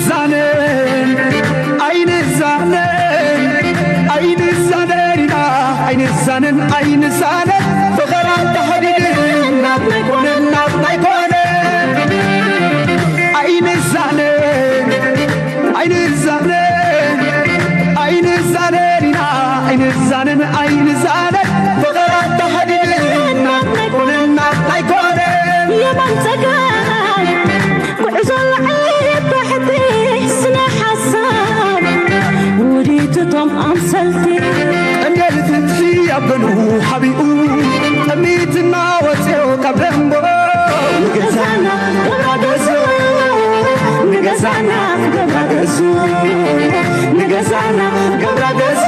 ዛነን ኣይንዛነን ኣይንዛነን ኢና ኣይንዛነን ኣይንዛነን ፍቕራ ተሓዲድና ኣይኮነን ኣይኮነን ኣይንዛነን ኣይንዛነን ኣይንዛነን ኢና ኣይንዛነን ኣይንዛነን ፍቕራ ተሓዲድና ኣይኮነን ኣይኮነን የማን ጸጋም ጉዕዞ ላዕሊ ታሕቲ ስነ ሓሳብ ውዲትቶም ኣምሰልቲ ቀንዴል ፍትሒ ኣብ ገኑ ሓቢኡ ጠሚትና ወፅዮ ካብ ደንቦ ንገዛና ገብራ ገዙ ንገዛና ገብራ ገዙ ንገዛና ገብራ ገዙ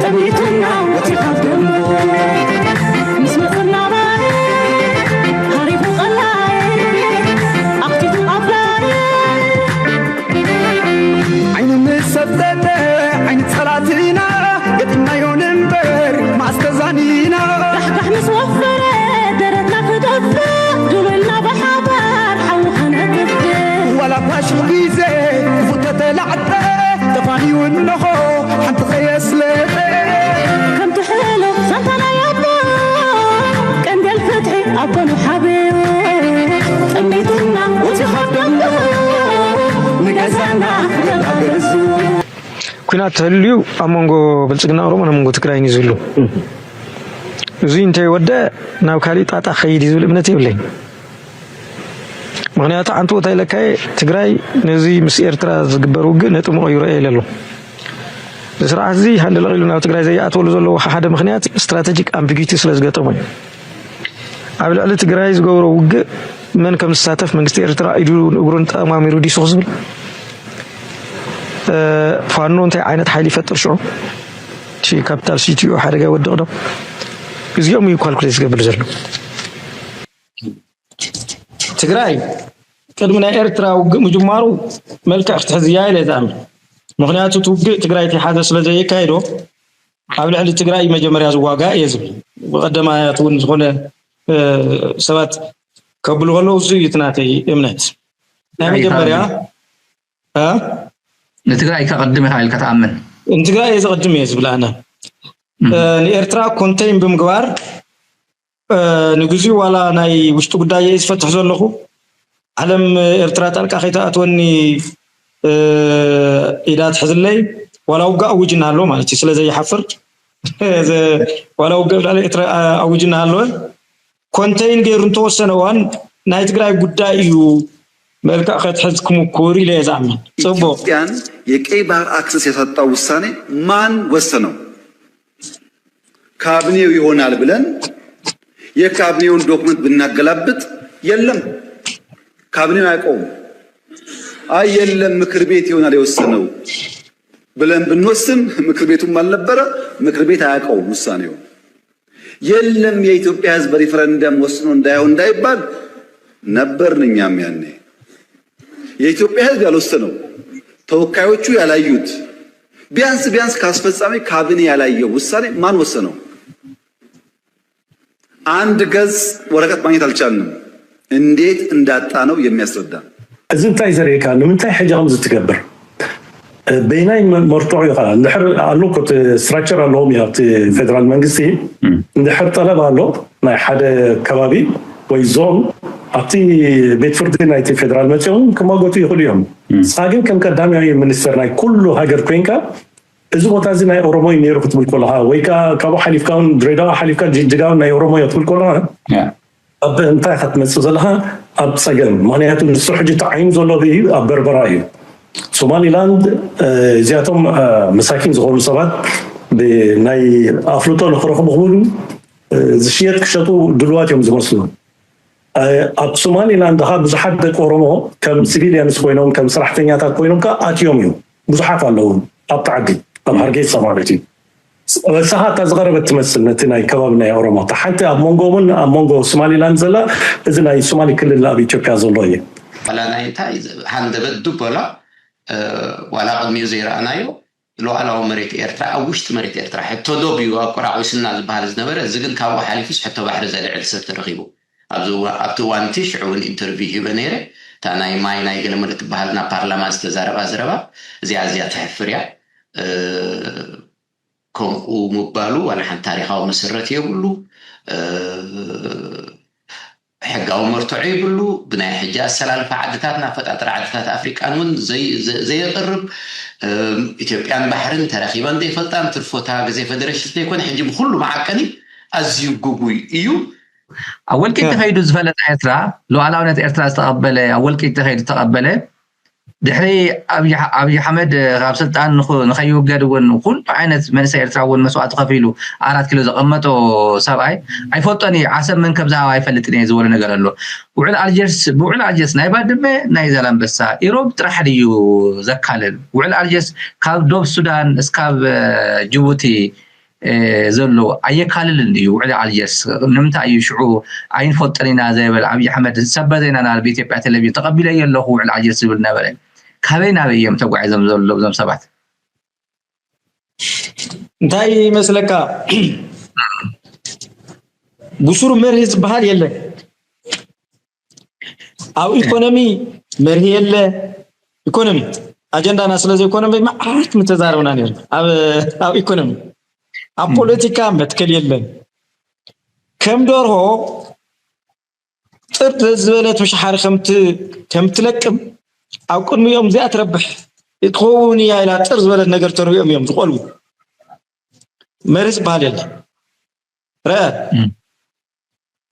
ጠሚትና ወፅዮ ካብ ደንቦ ምስ መፅና ሃሪፉ ቀላይ ኣኽቲቱ ኣፍላይ ዓይኑ ምስ ሰብተተ ዓይኒ ጸላትና ገጢምናዮ ንንበር ማስተዛኒና ራሕጋሕ ምስ ወፈረ ደረትና ክደፍእ ዱብልና ብሓባር ሓዊ ከነጥፍእ ዋላ ፋሽል ግዜ ክፉተተ ላዕጠ ተፋንዩ እንሆ ሓንቲ ከየስለጠ ከምቲ ሕሉፍ ዛንታ ናይ ኣቦ ቀንዴል ፍትሒ ኣቦ ንሓብዮ ጠሚትና እቲ ካብ ደንቡ ንገዛና ገዛ ገዙ ኩናት ተህልዩ ኣብ መንጎ ብልፅግና ኦሮሞን ኣብ መንጎ ትግራይን እዩ ዝህሉ። እዙይ እንተይወደአ ናብ ካሊእ ጣጣ ክኸይድ እዩ ዝብል እምነት የብለይን። ምኽንያቱ ሓንቲ ቦታ ኢለካየ ትግራይ ነዚ ምስ ኤርትራ ዝግበር ውግእ ነጥቢ መቐይሮ እየ ኢለ ኣሎ። እዚ ስርዓት እዚ ሃንደለቕ ኢሉ ናብ ትግራይ ዘይኣትወሉ ዘለዎ ሓደ ምኽንያት ስትራተጂክ ኣምቢጊቲ ስለ ዝገጠሞ እዩ። ኣብ ልዕሊ ትግራይ ዝገብሮ ውግእ መን ከም ዝሳተፍ መንግስቲ ኤርትራ ኢዱ እግሩን ጠማሚሩ ድዩ ሱቕ ዝብል? ፋኖ እንታይ ዓይነት ሓይሊ ይፈጥር ሽዑ? እቲ ካፒታል ሲቲኡ ሓደጋ ይወድቕ ዶ? እዚኦም እዩ ካልኩሌት ዝገብር ዘሎ። ትግራይ ቅድሚ ናይ ኤርትራ ውግእ ምጅማሩ መልክዕ ክትሕዝ እያ ኢለ ዝኣምን። ምኽንያቱ እቲ ውግእ ትግራይ ተይሓዘ ስለ ዘየካየዶ ኣብ ልዕሊ ትግራይ እዩ መጀመርያ ዝዋጋእ እየ ዝብል። ብቐደማያት እውን ዝኾነ ሰባት ከብሉ ከለዉ እሱ እዩ እቲ ናተይ እምነት። ናይ መጀመርያ ንትግራይ ከቐድም ኢኻ ኢልካ ትኣምን? ንትግራይ እየ ዘቐድም እየ ዝብል ኣነ። ንኤርትራ ኮንቴን ብምግባር ንግዚኡ ዋላ ናይ ውሽጢ ጉዳይ እየ ዝፈትሕ ዘለኹ። ዓለም ኤርትራ ጣልቃ ከይተኣትወኒ ኢዳ ትሕዝለይ። ዋላ ውግእ ኣዊጅ እናሃለወ ማለት እዩ፣ ስለ ዘይሓፍር ዋላ ውግእ ኣብ ልዕሊ ኤርትራ ኣዊጅ እናሃለወ ኮንቴን ገይሩ እንተወሰነ እዋን ናይ ትግራይ ጉዳይ እዩ መልክዕ ከትሕዝ ክምኩር ኢለ እየ ዝኣምን። ፅቡቅ። ኢትዮጵያን የቀይ ባህር አክሰስ ያሳጣው ውሳኔ ማን ወሰነው? ካቢኔው ይሆናል ብለን የካቢኔውን ዶክመንት ብናገላብጥ የለም፣ ካቢኔው አያውቀውም። አይ የለም ምክር ቤት ይሆናል የወሰነው ብለን ብንወስን ምክር ቤቱም አልነበረ፣ ምክር ቤት አያውቀውም ውሳኔውን። የለም የኢትዮጵያ ህዝብ በሪፈረንደም ወስኖ እንዳየው እንዳይባል ነበርን እኛም ያኔ። የኢትዮጵያ ህዝብ ያልወሰነው፣ ተወካዮቹ ያላዩት፣ ቢያንስ ቢያንስ ከአስፈጻሚ ካቢኔ ያላየው ውሳኔ ማን ወሰነው? አንድ ገጽ ወረቀት ማግኘት አልቻልንም፣ እንዴት እንዳጣነው የሚያስረዳ። እዚ እንታይ ዘርእየካ? ንምንታይ ሕጂ ከምዚ ትገብር? በይናይ መርትዖ እዩ ከዓ እንድሕር ኣሎ እኮ እቲ ስትራክቸር ኣለዎም እዩ ኣብቲ ፌደራል መንግስቲ እንድሕር ጠለብ ኣሎ ናይ ሓደ ከባቢ ወይ ዞን ኣብቲ ቤት ፍርዲ ናይቲ ፌደራል መፅኦም ክማጎቱ ይኽእሉ እዮም። ንስኻ ግን ከም ቀዳማዊ ሚኒስተር ናይ ኩሉ ሃገር ኮይንካ እዚ ቦታ እዚ ናይ ኦሮሞ እዩ ነይሩ ክትብል ከለኻ ወይ ከዓ ካብኡ ሓሊፍካ እውን ድሬዳዋ ሓሊፍካ ጅጅጋ እውን ናይ ኦሮሞ እዩ ክትብል ከለኻ ኣብ እንታይ ኢኻ ትመፅእ ዘለኻ ኣብ ፀገም። ምኽንያቱ ንሱ ሕጂ እቲ ዓይኑ ዘሎ ኣበይ እዩ? ኣብ በርበራ እዩ። ሶማሊላንድ እዚኣቶም መሳኪን ዝኾኑ ሰባት ናይ ኣፍልጦ ንክረኽቡ ክብሉ ዝሽየጥ ክሸጡ ድልዋት እዮም ዝመስሉ። ኣብ ሶማሊላንድ ከዓ ብዙሓት ደቂ ኦሮሞ ከም ሲቪሊያንስ ኮይኖም ከም ሰራሕተኛታት ኮይኖም ከዓ ኣትዮም እዮም። ብዙሓት ኣለዉ ኣብቲ ዓዲ ኣብ ሃርጌሳ ማለት እዩ። ንስኻ እታ ዝቐረበት ትመስል ነቲ ናይ ከባቢ ናይ ኦሮሞ እታ ሓንቲ ኣብ መንጎኦምን ኣብ መንጎ ሶማሊላንድ ዘላ እዚ ናይ ሶማሊ ክልል ኣብ ኢትዮጵያ ዘሎ እዩ። ዋላ ናይ እንታይ ሃንደበት ዱበላ ዋላ ቅድሚኡ ዘይረኣናዮ ሉዓላዊ መሬት ኤርትራ ኣብ ውሽጢ መሬት ኤርትራ ሕቶ ዶብ እዩ ኣቆራቒሱና ዝበሃል ዝነበረ፣ እዚ ግን ካብኡ ሓሊፉስ ሕቶ ባሕሪ ዘልዕል ሰብ ተረኺቡ። ኣብዚ እዋ- ኣብቲ እዋን እቲ ሽዑ እውን ኢንተርቪው ሂበ ነይረ። እታ ናይ ማይ ናይ ገለመለ ትበሃል ናብ ፓርላማ ዝተዛረባ ዘረባ እዚኣ ኣዝያ ተሕፍር እያ። ከምኡ ምባሉ ዋላ ሓንቲ ታሪኻዊ መሰረት የብሉ። ሕጋዊ መርትዖ ይብሉ። ብናይ ሕጂ ኣሰላልፋ ዓድታትን ኣፈጣጥራ ዓድታት ኣፍሪቃን እውን ዘይ- ዘ- ዘየቕርብ፣ ኢትዮጵያን ባሕርን ተራኺበን ዘይፈልጣን፣ ትርፎታ ግዜ ፌደሬሽን ዘይኮነ ሕጂ ብኩሉ መዓቀኒ ኣዝዩ ግጉይ እዩ። ኣብ ወልቂት ከ- ከይዱ ዝፈለጠ ኤርትራ፣ ሉዓላውነት ኤርትራ ዝተቐበለ፣ ኣብ ወልቂት ከይዱ ዝተቐበለ፣ ድሕሪ ኣብይ ኣሕመድ ካብ ስልጣን ንኸይውገድ እውን ኩሉ ዓይነት መንእሰይ ኤርትራ እውን መስዋእቲ ከፊሉ ኣራት ኪሎ ዘቐመጦ ሰብኣይ ኣይፈልጦን እዩ። ዓሰብ መን ከም ዝሃባ ኣይፈልጥን እየ ዝበሎ ነገር ኣሎ። ውዕል ኣልጀርስ ብውዕል ኣልጀርስ ናይ ባድመ ናይ ዛላንበሳ ኢሮብ ጥራሕ ድዩ ዘካልል? ውዕል ኣልጀርስ ካብ ዶብ ሱዳን እስካብ ጅቡቲ ዘሎ ኣየካልልን ድዩ? ውዕል ኣልጀርስ ንምንታይ እዩ ሽዑ ኣይንፈልጥን ኢና ዘይበል ኣብይ ኣሕመድ ሰበር ዜና ናብ ኢትዮጵያ ቴሌቪዥን ተቐቢለዮ ኣለኹ ውዕል ኣልጀርስ ዝብል ነበረ? ካበይ ናበይ እዮም ተጓዒዞም ዘለዉ እዞም ሰባት? እንታይ ይመስለካ? ብሱሩ መርህ ዝበሃል የለን። ኣብ ኢኮኖሚ መርህ የለ። ኢኮኖሚ ኣጀንዳና ስለዚ ኢኮኖሚ መዓት ምተዛረብና ነርና ኣብ ኢኮኖሚ። ኣብ ፖለቲካ መትከል የለን። ከም ደርሆ ጥርት ዝበለት ምሽሓሪ ከምትለቅም ኣብ ቅድሚኦም እዚኣ ትረብሕ ትኸውን እያ ኢላ ጥር ዝበለት ነገር ተርቢኦም እዮም ዝቆልቡ። መርህ ዝበሃል የለን። ረአ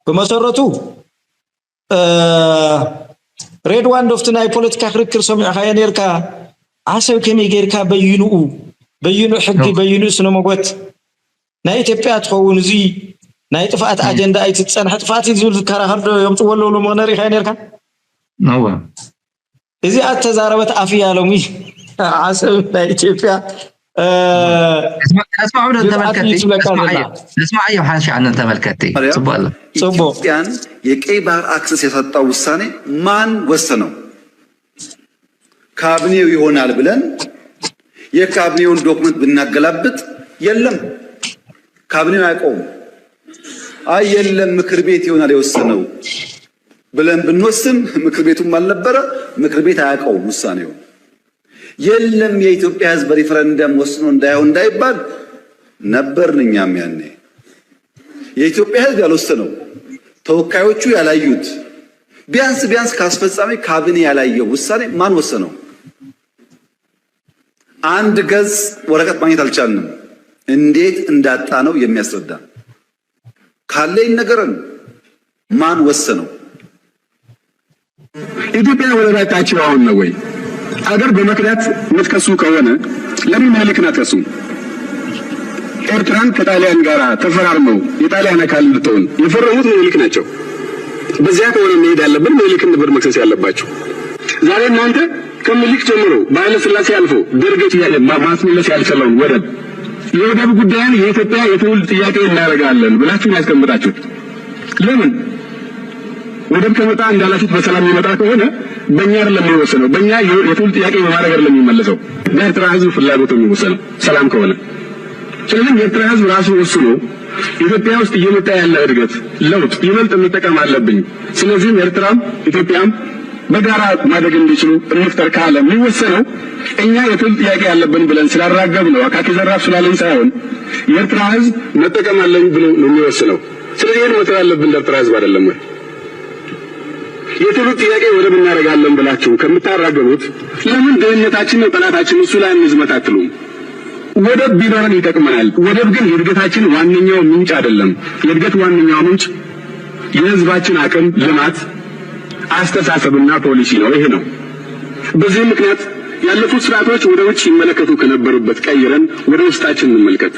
ብመሰረቱ ሬድዋን ዶፍቲ ናይ ፖለቲካ ክርክር ሰሚዕካዮ ነርካ? ዓሰብ ከመይ ጌርካ በይንኡ በይኑ ሕጊ በይኑ ስነ መጎት ናይ ኢትዮጵያ ትኸውን እዚ ናይ ጥፍኣት ኣጀንዳ ኣይትፀንሐ ጥፍኣት እዩ ዝብል ዝከራኸር ዶ የምፅዎ ኣለዉ ሎሚ ነሪኻዮ ነርካ? እወ እዚኣ እተዛረበት ኣፍ እያ ሎሚ ዓሰብ ናይ ኢትዮጵያ ነስማዑ ዶ ተመልከቲ ነስማዓዮም ሓንሻዕ ንተመልከቲ ጽቡቅ ኣሎ ጽቡቅ ኢትዮጵያን የቀይ ባህር ኣክሰስ ያሳጣው ውሳኔ ማን ወሰነው? ካቢኔው ይሆናል ብለን የካቢኔውን ዶክመንት ብናገላብጥ የለም፣ ካቢኔው አያውቀውም። አይ የለም ምክር ቤት ይሆናል የወሰነው ብለን ብንወስን ምክር ቤቱም አልነበረ፣ ምክር ቤት አያውቀውም ውሳኔው። የለም የኢትዮጵያ ህዝብ በሪፈረንደም ወስኖ እንዳየው እንዳይባል ነበርን እኛም ያኔ። የኢትዮጵያ ህዝብ ያልወሰነው፣ ተወካዮቹ ያላዩት፣ ቢያንስ ቢያንስ ከአስፈጻሚ ካቢኔ ያላየው ውሳኔ ማን ወሰነው? አንድ ገጽ ወረቀት ማግኘት አልቻልንም። እንዴት እንዳጣነው የሚያስረዳ ካለ ይነገረን። ማን ወሰነው? ኢትዮጵያ ወደ ታች አሁን ነው ወይ? አገር በመክዳት የምትከሱ ከሆነ ለምን ምኒልክን አትከሱም? ኤርትራን ከጣሊያን ጋር ተፈራርመው የጣሊያን አካል እንድትሆን የፈረሙት ምኒልክ ናቸው። በዚያ ከሆነ መሄድ ያለብን ምኒልክን ነበር መክሰስ ያለባችሁ። ዛሬ እናንተ ከምኒልክ ጀምሮ በኃይለ ሥላሴ አልፎ ደርግ ማስመለስ ያልቻለውን ወደብ የወደብ ጉዳይን የኢትዮጵያ የትውልድ ጥያቄ እናደርጋለን ብላችሁ ነው ያስቀምጣችሁት። ለምን ወደብ ከመጣ እንዳላችሁት በሰላም የሚመጣ ከሆነ በእኛ አይደለም የሚወሰነው፣ በእኛ የትውልድ ጥያቄ በማድረግ አይደለም የሚመለሰው፣ በኤርትራ ህዝብ ፍላጎት የሚወሰነው ሰላም ከሆነ። ስለዚህ የኤርትራ ህዝብ ራሱ ወስኖ ኢትዮጵያ ውስጥ እየመጣ ያለ እድገት ለውጥ ይበልጥ መጠቀም አለብኝ፣ ስለዚህም ኤርትራም ኢትዮጵያም በጋራ ማደግ እንዲችሉ እንፍጠር ካለ የሚወሰነው እኛ የትውልድ ጥያቄ ያለብን ብለን ስላራገብ ነው፣ አካኪ ዘራፍ ስላለን ሳይሆን የኤርትራ ህዝብ መጠቀም አለኝ ብሎ ነው የሚወስነው። ስለዚህ ይህን መተው ያለብን ለኤርትራ ህዝብ አይደለም ወይ? የትውልድ ጥያቄ ወደብ እናደርጋለን ብላችሁ ከምታራገቡት ለምን ድህነታችን ነው ጠላታችን፣ እሱ ላይ እንዝመት አትሉም? ወደብ ቢኖረን ይጠቅመናል። ወደብ ግን የእድገታችን ዋነኛው ምንጭ አይደለም። የእድገት ዋነኛው ምንጭ የህዝባችን አቅም፣ ልማት፣ አስተሳሰብና ፖሊሲ ነው። ይሄ ነው። በዚህ ምክንያት ያለፉት ስርዓቶች ወደ ውጭ ይመለከቱ ከነበሩበት ቀይረን ወደ ውስጣችን እንመልከት።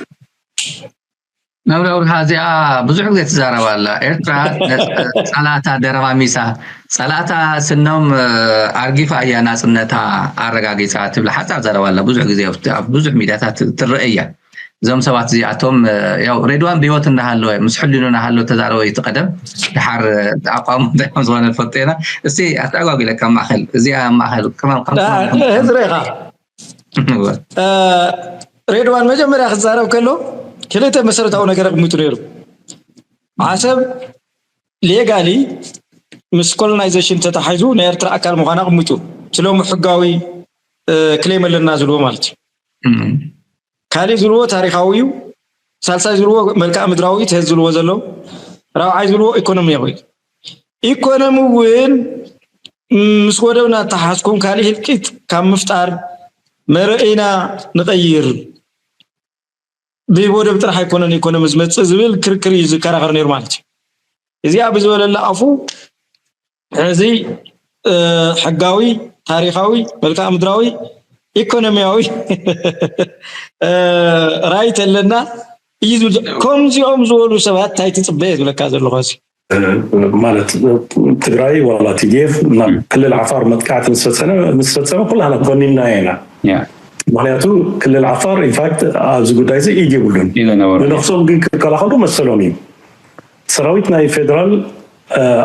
ነብረ ኣብርሃ እዚኣ ብዙሕ ግዜ ትዛረብ ኣላ። ኤርትራ ጸላእታ ደረማሚሳ ጸላእታ ስኖም ኣርጊፋ እያ ናጽነታ ኣረጋጊጻ ትብል ሓጻር ዘረባ ኣላ። ብዙሕ ግዜ ኣብ ብዙሕ ሚድያታት ትረአ እያ። እዞም ሰባት እዚኣቶም ያው ሬድዋን ብህይወት እናሃለወ ምስ ሕሊኑ እናሃለወ ተዛረበ እቲ ቀደም ድሓር ኣቋሙ እንታይ ከም ዝኾነ ንፈልጦ ኢና። እስቲ ኣተኣጓጒለካ ማእኸል እዚኣ ማእኸል ከማን ከም ህዝረ ኢኻ ሬድዋን መጀመርያ ክዛረብ ከሎ ክልተ መሰረታዊ ነገር ኣቕሚጡ ነይሩ። ዓሰብ ሌጋሊ ምስ ኮሎናይዜሽን ተታሒዙ ናይ ኤርትራ ኣካል ምዃና ኣቕሚጡ፣ እቲ ሎሚ ሕጋዊ ክሌም ኣለና ዝብልዎ ማለት እዩ። ካልእ ዝብልዎ ታሪኻዊ እዩ። ሳልሳይ ዝብልዎ መልክዓ ምድራዊ እዩ፣ ተዝ ዝብልዎ ዘለዉ። ራብዓይ ዝብልዎ ኢኮኖሚያዊ እዩ። ኢኮኖሚ እውን ምስ ወደብና ኣተሓሕዝኩም ካልእ ህልቂት ካብ ምፍጣር መረኢና ንቐይር። ብወደብ ጥራሕ ኣይኮነን ኢኮኖሚ ዝመጽእ ዝብል ክርክር እዩ ዝከራኸር ነይሩ ማለት እዩ። እዚኣ ብዝበለላ ኣፉ ሕዚ ሕጋዊ፣ ታሪኻዊ፣ መልክዓ ምድራዊ፣ ኢኮኖሚያዊ ራይት ኣለና እዩ ዝብል። ከምዚኦም ዝበሉ ሰባት እንታይ ትፅበየ ዝብለካ ዘለኹ? ማለት ትግራይ ዋላ ቲዲኤፍ ናብ ክልል ዓፋር መጥቃዕቲ ምስ ፈፀመ ኩላህና ኮኒንና ኢና። ምክንያቱ ክልል ዓፋር ኢንፋክት ኣብዚ ጉዳይ እዚ ኢድ የብሉን። ንነፍሶም ግን ክከላኸሉ መሰሎም እዩ። ሰራዊት ናይ ፌደራል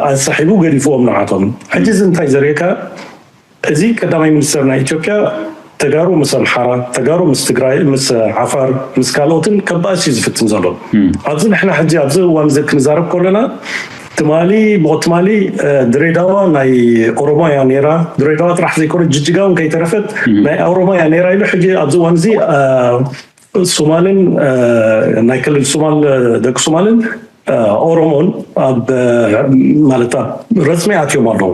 ኣንሳሒቡ ገዲፍዎም ንዓቶም። ሕጂ እዚ እንታይ ዘርእየካ? እዚ ቀዳማይ ሚኒስተር ናይ ኢትዮጵያ ተጋሩ ምስ ኣምሓራ፣ ተጋሩ ምስ ትግራይ፣ ምስ ዓፋር፣ ምስ ካልኦትን ከባእስ እዩ ዝፍትን ዘሎ። ኣብዚ ንሕና ሕጂ ኣብዚ እዋን እዚ ክንዛረብ ከለና ትማሊ ብትማሊ ድሬዳዋ ናይ ኦሮሞ እያ ነይራ። ድሬዳዋ ጥራሕ ዘይኮነ ጅጅጋ እውን ከይተረፈት ናይ ኦሮሞ እያ ነይራ ኢሉ ሕጂ ኣብዚ እዋን እዚ ሶማልን ናይ ክልል ሶማል ደቂ ሶማልን ኦሮሞን ኣብ ማለት ኣብ ረፅሚ ኣትዮም ኣለዉ።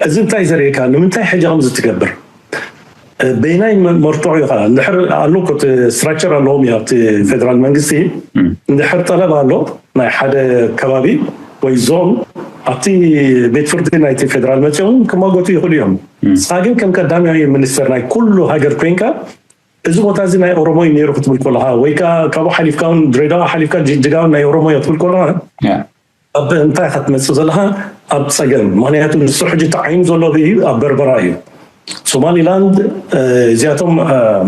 እዚ እንታይ ዘርእየካ? ንምንታይ ሕጂ ከምዚ ትገብር? በይናይ መርትዖ ኢኻ እንድሕር ኣሎ እኮ እቲ ስትራክቸር ኣለዎም እዩ ኣብቲ ፌደራል መንግስቲ። እንድሕር ጠለብ ኣሎ ናይ ሓደ ከባቢ ወይ ዞን ኣብቲ ቤት ፍርዲ ናይቲ ፌደራል መፅኦም ክማጎቱ ይኽእሉ እዮም። ንስኻ ግን ከም ቀዳማይ ሚኒስተር ናይ ኩሉ ሃገር ኮይንካ እዚ ቦታ እዚ ናይ ኦሮሞ እዩ ነይሩ ክትብል ከለኻ ወይ ከዓ ካብኡ ሓሊፍካ እውን ድሬዳዋ ሓሊፍካ ጅጅጋ እውን ናይ ኦሮሞ እዩ ክትብል ከለኻ ኣብ እንታይ ኢኻ ትመፅእ ዘለኻ? ኣብ ፀገም። ምክንያቱ ንሱ ሕጂ ተዓይኑ ዘሎ እዩ ኣብ በርበራ እዩ። ሶማሊላንድ እዚኣቶም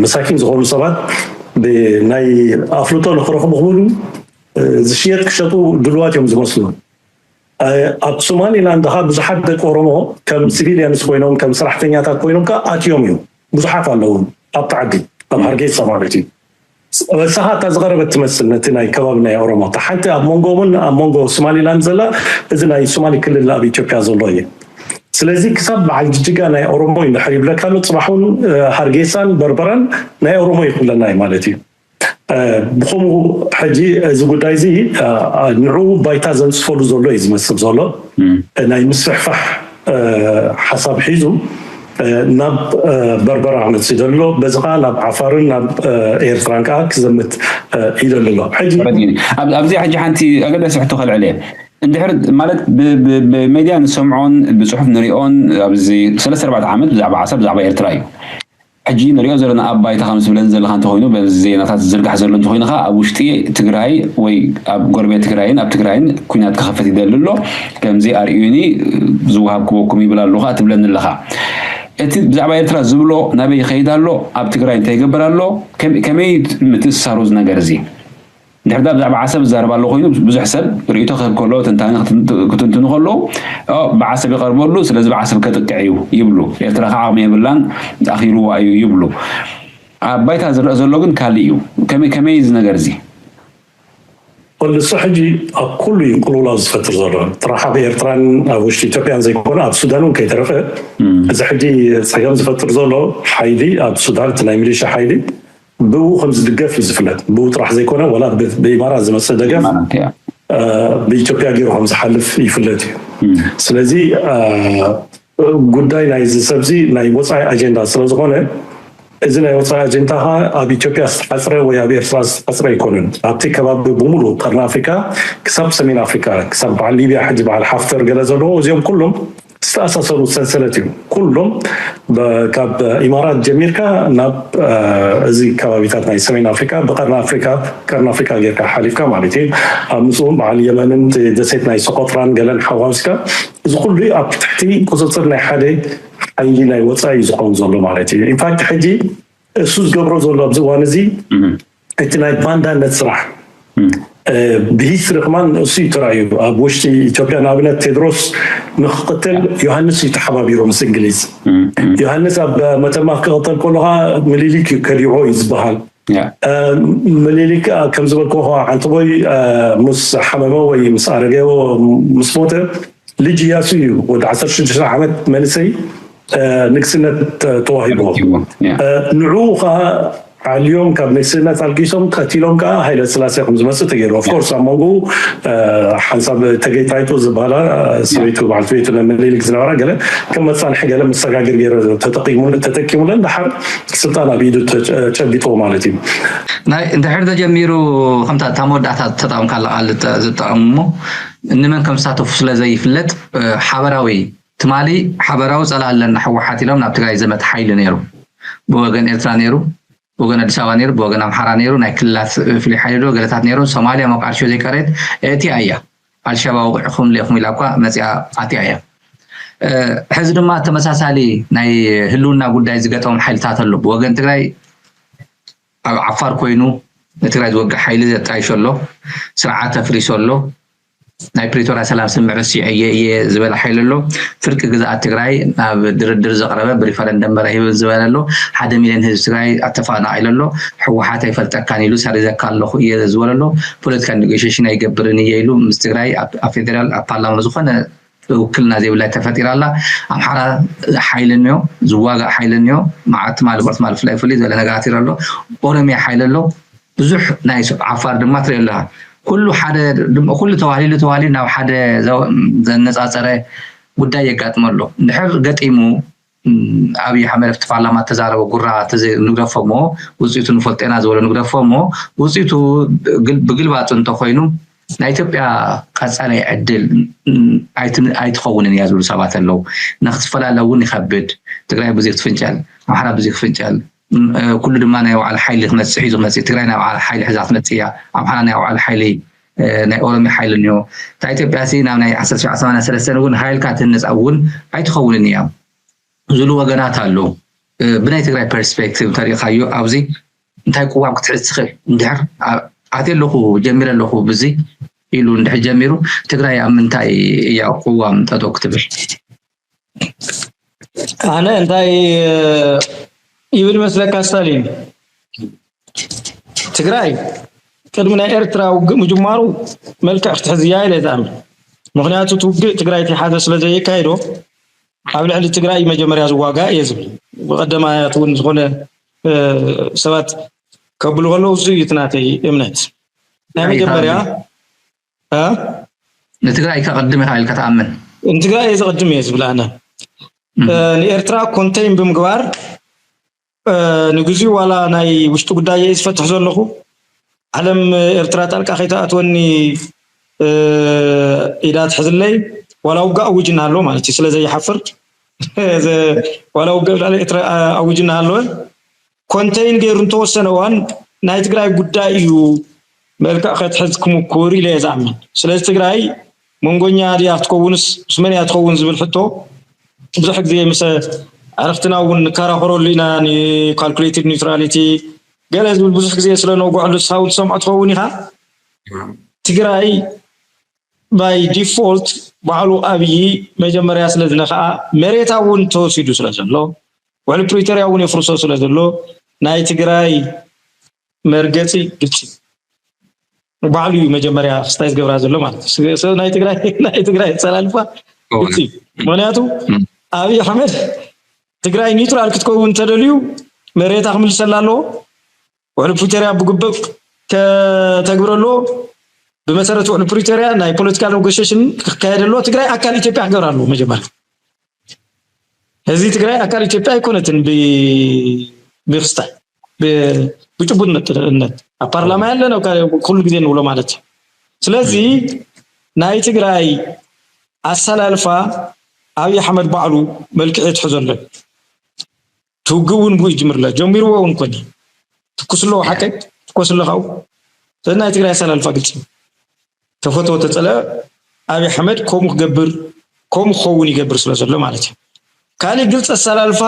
መሳኪን ዝኾኑ ሰባት ናይ ኣፍልጦ ንክረኽቡ ክብሉ ዝሽየጥ ክሸጡ ድልዋት እዮም ዝመስሉ። ኣብ ሶማሊላንድ ካ ብዙሓት ደቂ ኦሮሞ ከም ሲቪሊያንስ ኮይኖም ከም ሰራሕተኛታት ኮይኖም ካ ኣትዮም እዩ። ብዙሓት ኣለዉ ኣብቲ ዓዲ ኣብ ሃርጌሳ ማለት እዩ። ንስኻ እታ ዝቐረበት ትመስል ነቲ ናይ ከባቢ ናይ ኦሮሞ እታ ሓንቲ ኣብ መንጎምን ኣብ መንጎ ሶማሊላንድ ዘላ እዚ ናይ ሶማሊ ክልል ኣብ ኢትዮጵያ ዘሎ እዩ። ስለዚ ክሳብ በዓል ጅጅጋ ናይ ኦሮሞ እዩ እንድሕር ይብለካ ኣሎ ፅባሕ እውን ሃርጌሳን በርበራን ናይ ኦሮሞ ይኽብለና እዩ ማለት እዩ። ብኸምኡ ሕጂ እዚ ጉዳይ እዚ ንዑ ባይታ ዘንፅፈሉ ዘሎ እዩ ዝመስል ዘሎ ናይ ምስፍሕፋሕ ሓሳብ ሒዙ ናብ በርበራ ክመፅእ ይደሊ ኣሎ። በዚ ከዓ ናብ ዓፋርን ናብ ኤርትራን ከዓ ክዘምት ይደሊ ኣሎ። ሕጂ ኣብዚ ሕጂ ሓንቲ ኣገዳሲ ሕቶ ከልዕል እየ። እንድሕር ማለት ብሜድያ ንሰምዖን ብፅሑፍ ንሪኦን ኣብዚ ሰለስተ ኣርባዕተ ዓመት ብዛዕባ ዓሰብ ብዛዕባ ኤርትራ እዩ ሕጂ ንሪኦ ዘለና ኣብ ባይታ ከም ዝብለን ዘለካ እንተኮይኑ በዚ ዜናታት ዝዝርጋሕ ዘሎ እንተኮይኑ ከ ኣብ ውሽጢ ትግራይ ወይ ኣብ ጎረቤት ትግራይን ኣብ ትግራይን ኩናት ክኸፍት ይደሊ ኣሎ ከምዚ ኣርእዩኒ ዝወሃብ ክበኩም ይብል ኣለኹ ትብለኒ ኣለኻ። እቲ ብዛዕባ ኤርትራ ዝብሎ ናበይ ይኸይድ ኣሎ፣ ኣብ ትግራይ እንታይ ይገብር ኣሎ፣ ከመይ ምትእስሳሩ እዚ ነገር እዚ? ድሕርዳ ብዛዕባ ዓሰብ ዝዛረብ ኣሎ ኮይኑ ብዙሕ ሰብ ርእይቶ ክህብ ከሎ ትንታነ ክትንትኑ ከለዉ ብዓሰብ ይቐርበሉ ስለዚ ብዓሰብ ከጥቅዕ እዩ ይብሉ። ኤርትራ ከዓ ዓቕሚ የብላን ኣኺልዋ እዩ ይብሉ። ኣብ ባይታ ዝረአ ዘሎ ግን ካልእ እዩ። ከመይ እዚ ነገር እዚ? ወልሱ ሕጂ ኣብ ኩሉ እዩ ቅልውላው ዝፈጥር ዘሎ ጥራሕ ኣብ ኤርትራን ኣብ ውሽጢ ኢትዮጵያን ዘይኮነ ኣብ ሱዳን እውን ከይተረፈ እዚ ሕጂ ፀገም ዝፈጥር ዘሎ ሓይሊ ኣብ ሱዳን እቲ ናይ ሚሊሻ ሓይሊ ብኡ ከም ዝድገፍ እዩ ዝፍለጥ። ብኡ ጥራሕ ዘይኮነ ዋላ ብኢማራት ዝመፅእ ደገፍ ብኢትዮጵያ ገይሩ ከም ዝሓልፍ ይፍለጥ እዩ። ስለዚ ጉዳይ ናይዚ ሰብዚ ናይ ወፃኢ ኣጀንዳ ስለዝኾነ እዚ ናይ ወፃኢ ኣጀንዳ ከዓ ኣብ ኢትዮጵያ ዝተሓፅረ ወይ ኣብ ኤርትራ ዝተሓፅረ ኣይኮነን። ኣብቲ ከባቢ ብምሉእ ቀርኒ ኣፍሪካ ክሳብ ሰሜን ኣፍሪካ ክሳብ በዓል ሊብያ ሕጂ በዓል ሓፍተር ገለ ዘለዎ እዚኦም ኩሎም ዝተኣሳሰሩ ሰንሰለት እዩ። ኩሎም ካብ ኢማራት ጀሚርካ ናብ እዚ ከባቢታት ናይ ሰሜን ኣፍሪካ ብቀርኒ ኣፍሪካ ቀርኒ ኣፍሪካ ጌርካ ሓሊፍካ ማለት እዩ። ኣብ ምስኡ በዓል የመንን ደሴት ናይ ሰቆጥራን ገለን ሓዋውስካ እዚ ኩሉ ኣብ ትሕቲ ቁፅፅር ናይ ሓደ ሓይሊ ናይ ወፃኢ እዩ ዝኸውን ዘሎ ማለት እዩ። ኢንፋክት ሕጂ እሱ ዝገብሮ ዘሎ ኣብዚ እዋን እዚ እቲ ናይ ባንዳነት ስራሕ ብሂስትሪ ከማን እሱ እዩ ተራእዩ። ኣብ ውሽጢ ኢትዮጵያ ንኣብነት ቴድሮስ ንክቅትል ዮሃንስ እዩ ተሓባቢሩ ምስ እንግሊዝ። ዮሃንስ ኣብ መተማ ክቅተል ከሎ ከዓ ምኒልክ እዩ ከዲዕዎ እዩ ዝበሃል። ምኒልክ ከም ዝበልክዎ ከዓ ዓንተቦይ ምስ ሓመመ ወይ ምስ ኣረገዎ ምስ ሞተ ልጅ እያሱ እዩ፣ ወዲ ዓሰርተ ሽዱሽተ ዓመት መንእሰይ ንግስነት ተዋሂቦ። ንዑ ከዓ ዓልዮም ካብ ንግስነት ኣልጊሶም ቀቲሎም ከዓ ሃይለ ስላሴ ከም ዝመፅእ ተገይሩ። ኦፍኮርስ ኣብ መንጎ ሓንሳብ ተገይታይቱ ዝበሃላ ሰበይቱ በዓልቲ ቤቱ ናይ ምኒልክ ዝነበራ ገለ ከም መፃንሒ ገለ መሰጋገሪ ገይረ ተጠቂሙለን፣ ድሓር ስልጣን ኣብ ኢዱ ጨቢጥዎ ማለት እዩ። ናይ እንድሕር ተጀሚሩ ከምታ እታ መወዳእታ ተጠቐምካላ ቃል ዝጠቐሙ እሞ እንመን ከም ዝሳተፉ ስለ ዘይፍለጥ ሓበራዊ ትማሊ ሓበራዊ ፀላ ኣለና ህወሓት ኢሎም ናብ ትግራይ ዘመተ ሓይሊ ነይሩ። ብወገን ኤርትራ ነይሩ፣ ብወገን ኣዲስ ኣበባ ነይሩ፣ ብወገን ኣምሓራ ነይሩ። ናይ ክልላት ፍሉይ ሓይሊ ዶ ገለታት ነይሩ። ሶማልያ ሞቃዲሾ ዘይቀረየት እቲኣ እያ። ኣልሸባብ ውቕዕኹም ሌኹም ኢላ እኳ መፂኣ ኣቲኣ እያ። ሕዚ ድማ ተመሳሳሊ ናይ ህልውና ጉዳይ ዝገጠሞም ሓይልታት ኣሎ። ብወገን ትግራይ ኣብ ዓፋር ኮይኑ ንትግራይ ዝወግእ ሓይሊ ዘጣይሾ ኣሎ፣ ስርዓት ኣፍሪሶ ኣሎ። ናይ ፕሪቶርያ ሰላም ስምምዕ ረሲዐ እየ ዝበለ ሓይሊ ኣሎ። ፍርቂ ግዝኣት ትግራይ ናብ ድርድር ዘቕረበ ብሪፈረንደም መራሂብን ዝበለ ኣሎ። ሓደ ሚልዮን ህዝቢ ትግራይ ኣተፋናቒሉ ኣሎ። ህወሓት ኣይፈልጠካን ኢሉ ሰሪዘካ ኣለኹ እየ ዝበለ ኣሎ። ፖለቲካል ኔጎሽሽን ኣይገብርን እየ ኢሉ ምስ ትግራይ ኣብ ፌደራል ኣብ ፓርላማ ዝኾነ ውክልና ዘይብላ ተፈጢራ ኣላ። ኣምሓራ ሓይሊ እኒኦ፣ ዝዋጋእ ሓይሊ እኒኦ፣ መዓት ትማሊ ብዕቲ ማል ፍላይ ፍልይ ዝበለ ነገራት ይረ ኣሎ። ኦሮሚያ ሓይሊ ኣሎ። ብዙሕ ናይ ዓፋር ድማ ትርኢ ኣለኻ። ኩሉ ሓደ ኩሉ ተዋሊሉ ተዋሊሉ ናብ ሓደ ዘነፃፀረ ጉዳይ የጋጥመ ኣሎ። እንድሕር ገጢሙ ኣብይ ኣሕመድ ኣብቲ ፓርላማ ተዛረበ ጉራ ንግደፎ እሞ ውፅኢቱ ንፈልጦ ኢና ዝበሎ ንግደፎ እሞ ውፅኢቱ ብግልባጡ እንተኮይኑ ናይ ኢትዮጵያ ቀፃላይ ዕድል ኣይትኸውንን እያ ዝብሉ ሰባት ኣለዉ። ንክትፈላለ እውን ይኸብድ። ትግራይ ብዙ ክትፍንጨል፣ ኣምሓራ ብዙ ክፍንጨል፣ ኩሉ ድማ ናይ ባዕሉ ሓይሊ ክመፅእ ሒዙ ክመፅእ፣ ትግራይ ናይ ባዕላ ሓይሊ ሒዛ ክትመፅእ እያ። ኣምሓራ ናይ ባዕሉ ሓይሊ ናይ ኦሮሚያ ሓይሊ እኒኦ። እታ ኢትዮጵያ ሲ ናብ ናይ ዓሰርተ ትሽዓተ ሰማንያ ሰለስተን እውን ሃይልካ ትህነፃ እውን ኣይትኸውንን እያ ዝብሉ ወገናት ኣለዉ። ብናይ ትግራይ ፐርስፔክቲቭ እንተሪእኻዮ ኣብዚ እንታይ ቅዋም ክትሕዝ ትኽእል እንድሕር ኣትየ ኣለኹ ጀሚረ ኣለኹ ብዚ ኢሉ እንድሕር ጀሚሩ ትግራይ ኣብ ምንታይ እያ ቅዋም ጠጠው ክትብል? ኣነ እንታይ ይብል መስለካ ስታሊን፣ ትግራይ ቅድሚ ናይ ኤርትራ ውግእ ምጅማሩ መልክዕ ክትሕዝ እያ ኢለ ዝኣምን። ምክንያቱ እቲ ውግእ ትግራይ ተይሓዘ ስለ ዘየካየዶ ኣብ ልዕሊ ትግራይ መጀመርያ ዝዋጋእ እየ ዝብል። ብቀደማያት እውን ዝኾነ ሰባት ከብሉ ከለዉ እሱ እዩ እቲ ናተይ እምነት። ናይ መጀመርያ ንትግራይ ከቐድም ኢኻ ኢልካ ትኣምን? ንትግራይ እየ ዝቐድም እየ ዝብል ኣነ። ንኤርትራ ኮንቴይን ብምግባር ንግዚኡ ዋላ ናይ ውሽጢ ጉዳይ እየ ዝፈትሕ ዘለኹ። ዓለም ኤርትራ ጣልቃ ከይተኣትወኒ ኢዳ ትሕዝለይ። ዋላ ውግእ ኣውጅ እናሃለወ ማለት እዩ፣ ስለ ዘይሓፍር ዋላ ውግእ ኣብ ልዕሊ ኤርትራ ኣውጅ እናሃለወ ኮንቴይን ገይሩ እንተወሰነ እዋን ናይ ትግራይ ጉዳይ እዩ መልክዕ ከትሕዝ ክምኩር ኢለ እየ ዝኣምን። ስለዚ ትግራይ መንጎኛ ድያ ክትከውንስ ምስ መን እያ ትኸውን ዝብል ሕቶ ብዙሕ ግዜ ምስ ኣዕርኽትና እውን ንከራኸረሉ ኢና። ካልኩሌትድ ኒውትራሊቲ ገለ ዝብል ብዙሕ ግዜ ስለ ነውግዐሉ ንስኻ እውን ትሰምዖ ትኸውን ኢኻ። ትግራይ ባይ ዲፎልት ባዕሉ ኣብይ መጀመርያ ስለ ዝነኸኣ መሬታ እውን ተወሲዱ ስለ ዘሎ ውዕሊ ፕሪቶርያ እውን የፍርሶ ስለ ዘሎ ናይ ትግራይ መርገፂ ግልፂ ባዕሉ እዩ መጀመርያ ክስታይ ዝገብራ ዘሎ ማለት እዩ። ናይ ትግራይ ናይ ትግራይ ኣሰላልፋ ግልፂ እዩ። ምክንያቱ ኣብይ ኣሕመድ ትግራይ ኒውትራል ክትከውን እንተደልዩ መሬታ ክምልሰላ ኣለዎ። ውዕሊ ፕሪቶርያ ብግቡእ ከተግብር ኣለዎ። ብመሰረት ውዕሊ ፕሪቶርያ ናይ ፖለቲካል ኔጎሽሽን ክካየድ ኣለዎ። ትግራይ ኣካል ኢትዮጵያ ክገብር ኣለዎ መጀመርያ። ህዝቢ ትግራይ ኣካል ኢትዮጵያ ኣይኮነትን ብክስታይ ብጭቡጥነት ኣብ ፓርላማ ያለን ኩሉ ግዜ ንብሎ ማለት እዩ። ስለዚ ናይ ትግራይ ኣሰላልፋ ኣብይ ኣሕመድ ባዕሉ መልክዕ የትሕዘሎ። ትውግእ እውን ብኡ ይጅምር ኣሎ ጀሚርዎ እውን ኮኒ ትኩስ ኣለዎ ሓቀይ ትኮስ ኣለኻው ናይ ትግራይ ኣሰላልፋ ግልፂ ተፈትወ ተፀልአ ኣብይ ኣሕመድ ከምኡ ክገብር ከምኡ ክኸውን ይገብር ስለ ዘሎ ማለት እዩ። ካሊእ ግልፂ ኣሰላልፋ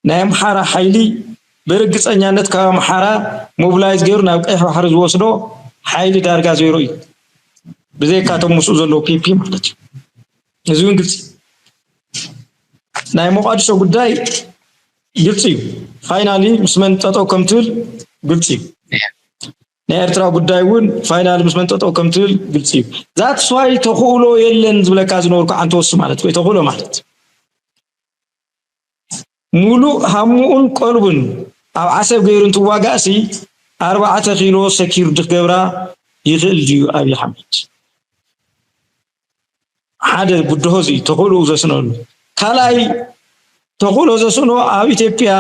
ናይ ኣምሓራ ሓይሊ ብርግፀኛነት ካብ ኣምሓራ ሞብላይዝ ገይሩ ናብ ቀይሕ ባሕሪ ዝወስዶ ሓይሊ ዳርጋ ዜሮ እዩ። ብዘይካቶም ምስኡ ዘለዉ ፒፒ ማለት እዩ። እዚ እውን ግልፂ ናይ ሞቃዲሾ ጉዳይ ግልፂ እዩ። ፋይናሊ ምስ መን ጠጠው ከም ትብል ግልፂ እዩ። ናይ ኤርትራ ጉዳይ እውን ፋይናል ምስ መን ጠጠው ከም ትብል ግልፂ እዩ። That's why ተኽእሎ የለን ዝብለካ ዝነበርኩ ዓንተወሱ ማለት ወይ ተኽእሎ ማለት ሙሉእ ሃሙኡን ቀልቡን ኣብ ዓሰብ ገይሩ እንትዋጋእሲ ኣርባዕተ ኪሎ ሰኪር ድክገብራ ይኽእል ድዩ ኣብይ ኣሕመድ? ሓደ ብድሆ እዚ ተኽእሎ ዘስነሉ። ካልኣይ ተኽእሎ ዘስኖ ኣብ ኢትዮጵያ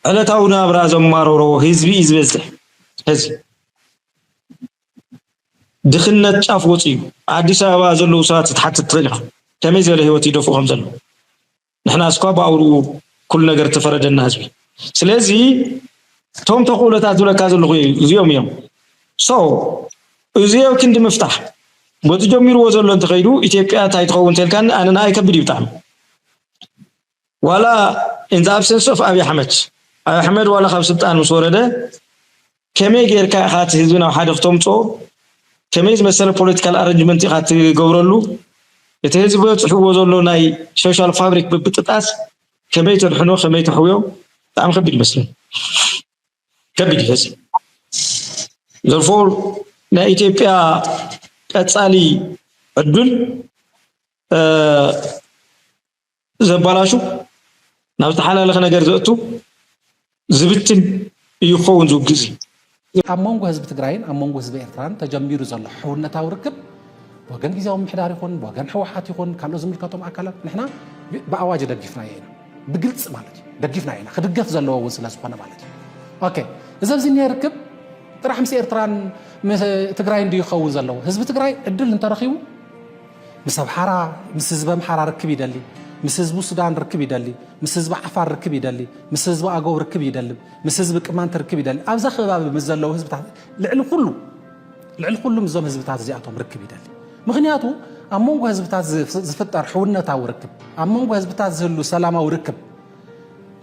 ዕለታዊ ናብራ ዘማረሮ ህዝቢ እዩ ዝበዝሕ። ህዝቢ ድኽነት ጫፍ ወፂኡ። ኣዲስ ኣበባ ዘለዉ ሰባት ክትሓትት ትኽእል ኢኻ። ከመይ ዝበለ ህይወት ይደፍኡ ከም ዘለዉ ንሕና እስኳ ብኣውርኡ ኩሉ ነገር ተፈረደና ህዝቢ። ስለዚ እቶም ተኽእሎታት ዝብለካ ዘለኹ እዚኦም እዮም። So እዚኦ ክንዲ ምፍታሕ በቲ ጀሚርዎ ዘሎ እንተኸይዱ ኢትዮጵያ እንታይ ትኸውን ተልካኒ ኣነ ንኣይ ከብድ እዩ ብጣዕሚ። ዋላ in the absence of ኣብይ ኣሕመድ ኣብይ ኣሕመድ ዋላ ካብ ስልጣን ምስ ወረደ ከመይ ጌርካ ኢኻ እቲ ህዝቢ ናብ ሓደ ክተምፅኦ ከመይ ዝመሰለ political arrangement ኢኻ ትገብረሉ እቲ ህዝቢ በፅሕዎ ዘሎ ናይ social fabric ብብጥጣስ ከመይ ተድሕኖ ከመይ ተሕውዮ ብጣዕሚ ከቢድ ይመስለኒ። ከቢድ ይመስል therefore ናይ ኢትዮጵያ ቀፃሊ ዕድል ዘባላሹ ናብ ዝተሓላለኸ ነገር ዘእቱ ዝብትን እዩ ክኸውን ዝውግእ። ኣብ መንጎ ህዝቢ ትግራይን ኣብ መንጎ ህዝቢ ኤርትራን ተጀሚሩ ዘሎ ሕውነታዊ ርክብ ብወገን ግዜያዊ ምምሕዳር ይኹን ብወገን ህወሓት ይኹን ካልኦት ዝምልከቶም ኣካላት ንሕና ብኣዋጅ ደጊፍናዮ ኢና። ብግልፂ ማለት እዩ ደጊፍናዮ ኢና። ክድገፍ ዘለዎ እውን ስለዝኾነ ማለት እዩ። ኦኬ እዚ ኣብዚ እኒሀ ርክብ ጥራሕ ምስ ኤርትራን ትግራይን ድዩ ክኸውን ዘለዎ? ህዝቢ ትግራይ ዕድል እንተረኺቡ ምስ ኣምሓራ ምስ ህዝቢ ኣምሓራ ርክብ ይደሊ፣ ምስ ህዝቢ ሱዳን ርክብ ይደሊ፣ ምስ ህዝቢ ዓፋር ርክብ ይደሊ፣ ምስ ህዝቢ ኣገው ርክብ ይደልብ፣ ምስ ህዝቢ ቅማንት ርክብ ይደሊ። ኣብዛ ከባቢ ምስ ዘለዉ ህዝብታት ልዕሊ ኩሉ ልዕሊ ኩሉ ምስዞም ህዝብታት እዚኣቶም ርክብ ይደሊ። ምኽንያቱ ኣብ መንጎ ህዝብታት ዝፍጠር ሕውነታዊ ርክብ፣ ኣብ መንጎ ህዝብታት ዝህሉ ሰላማዊ ርክብ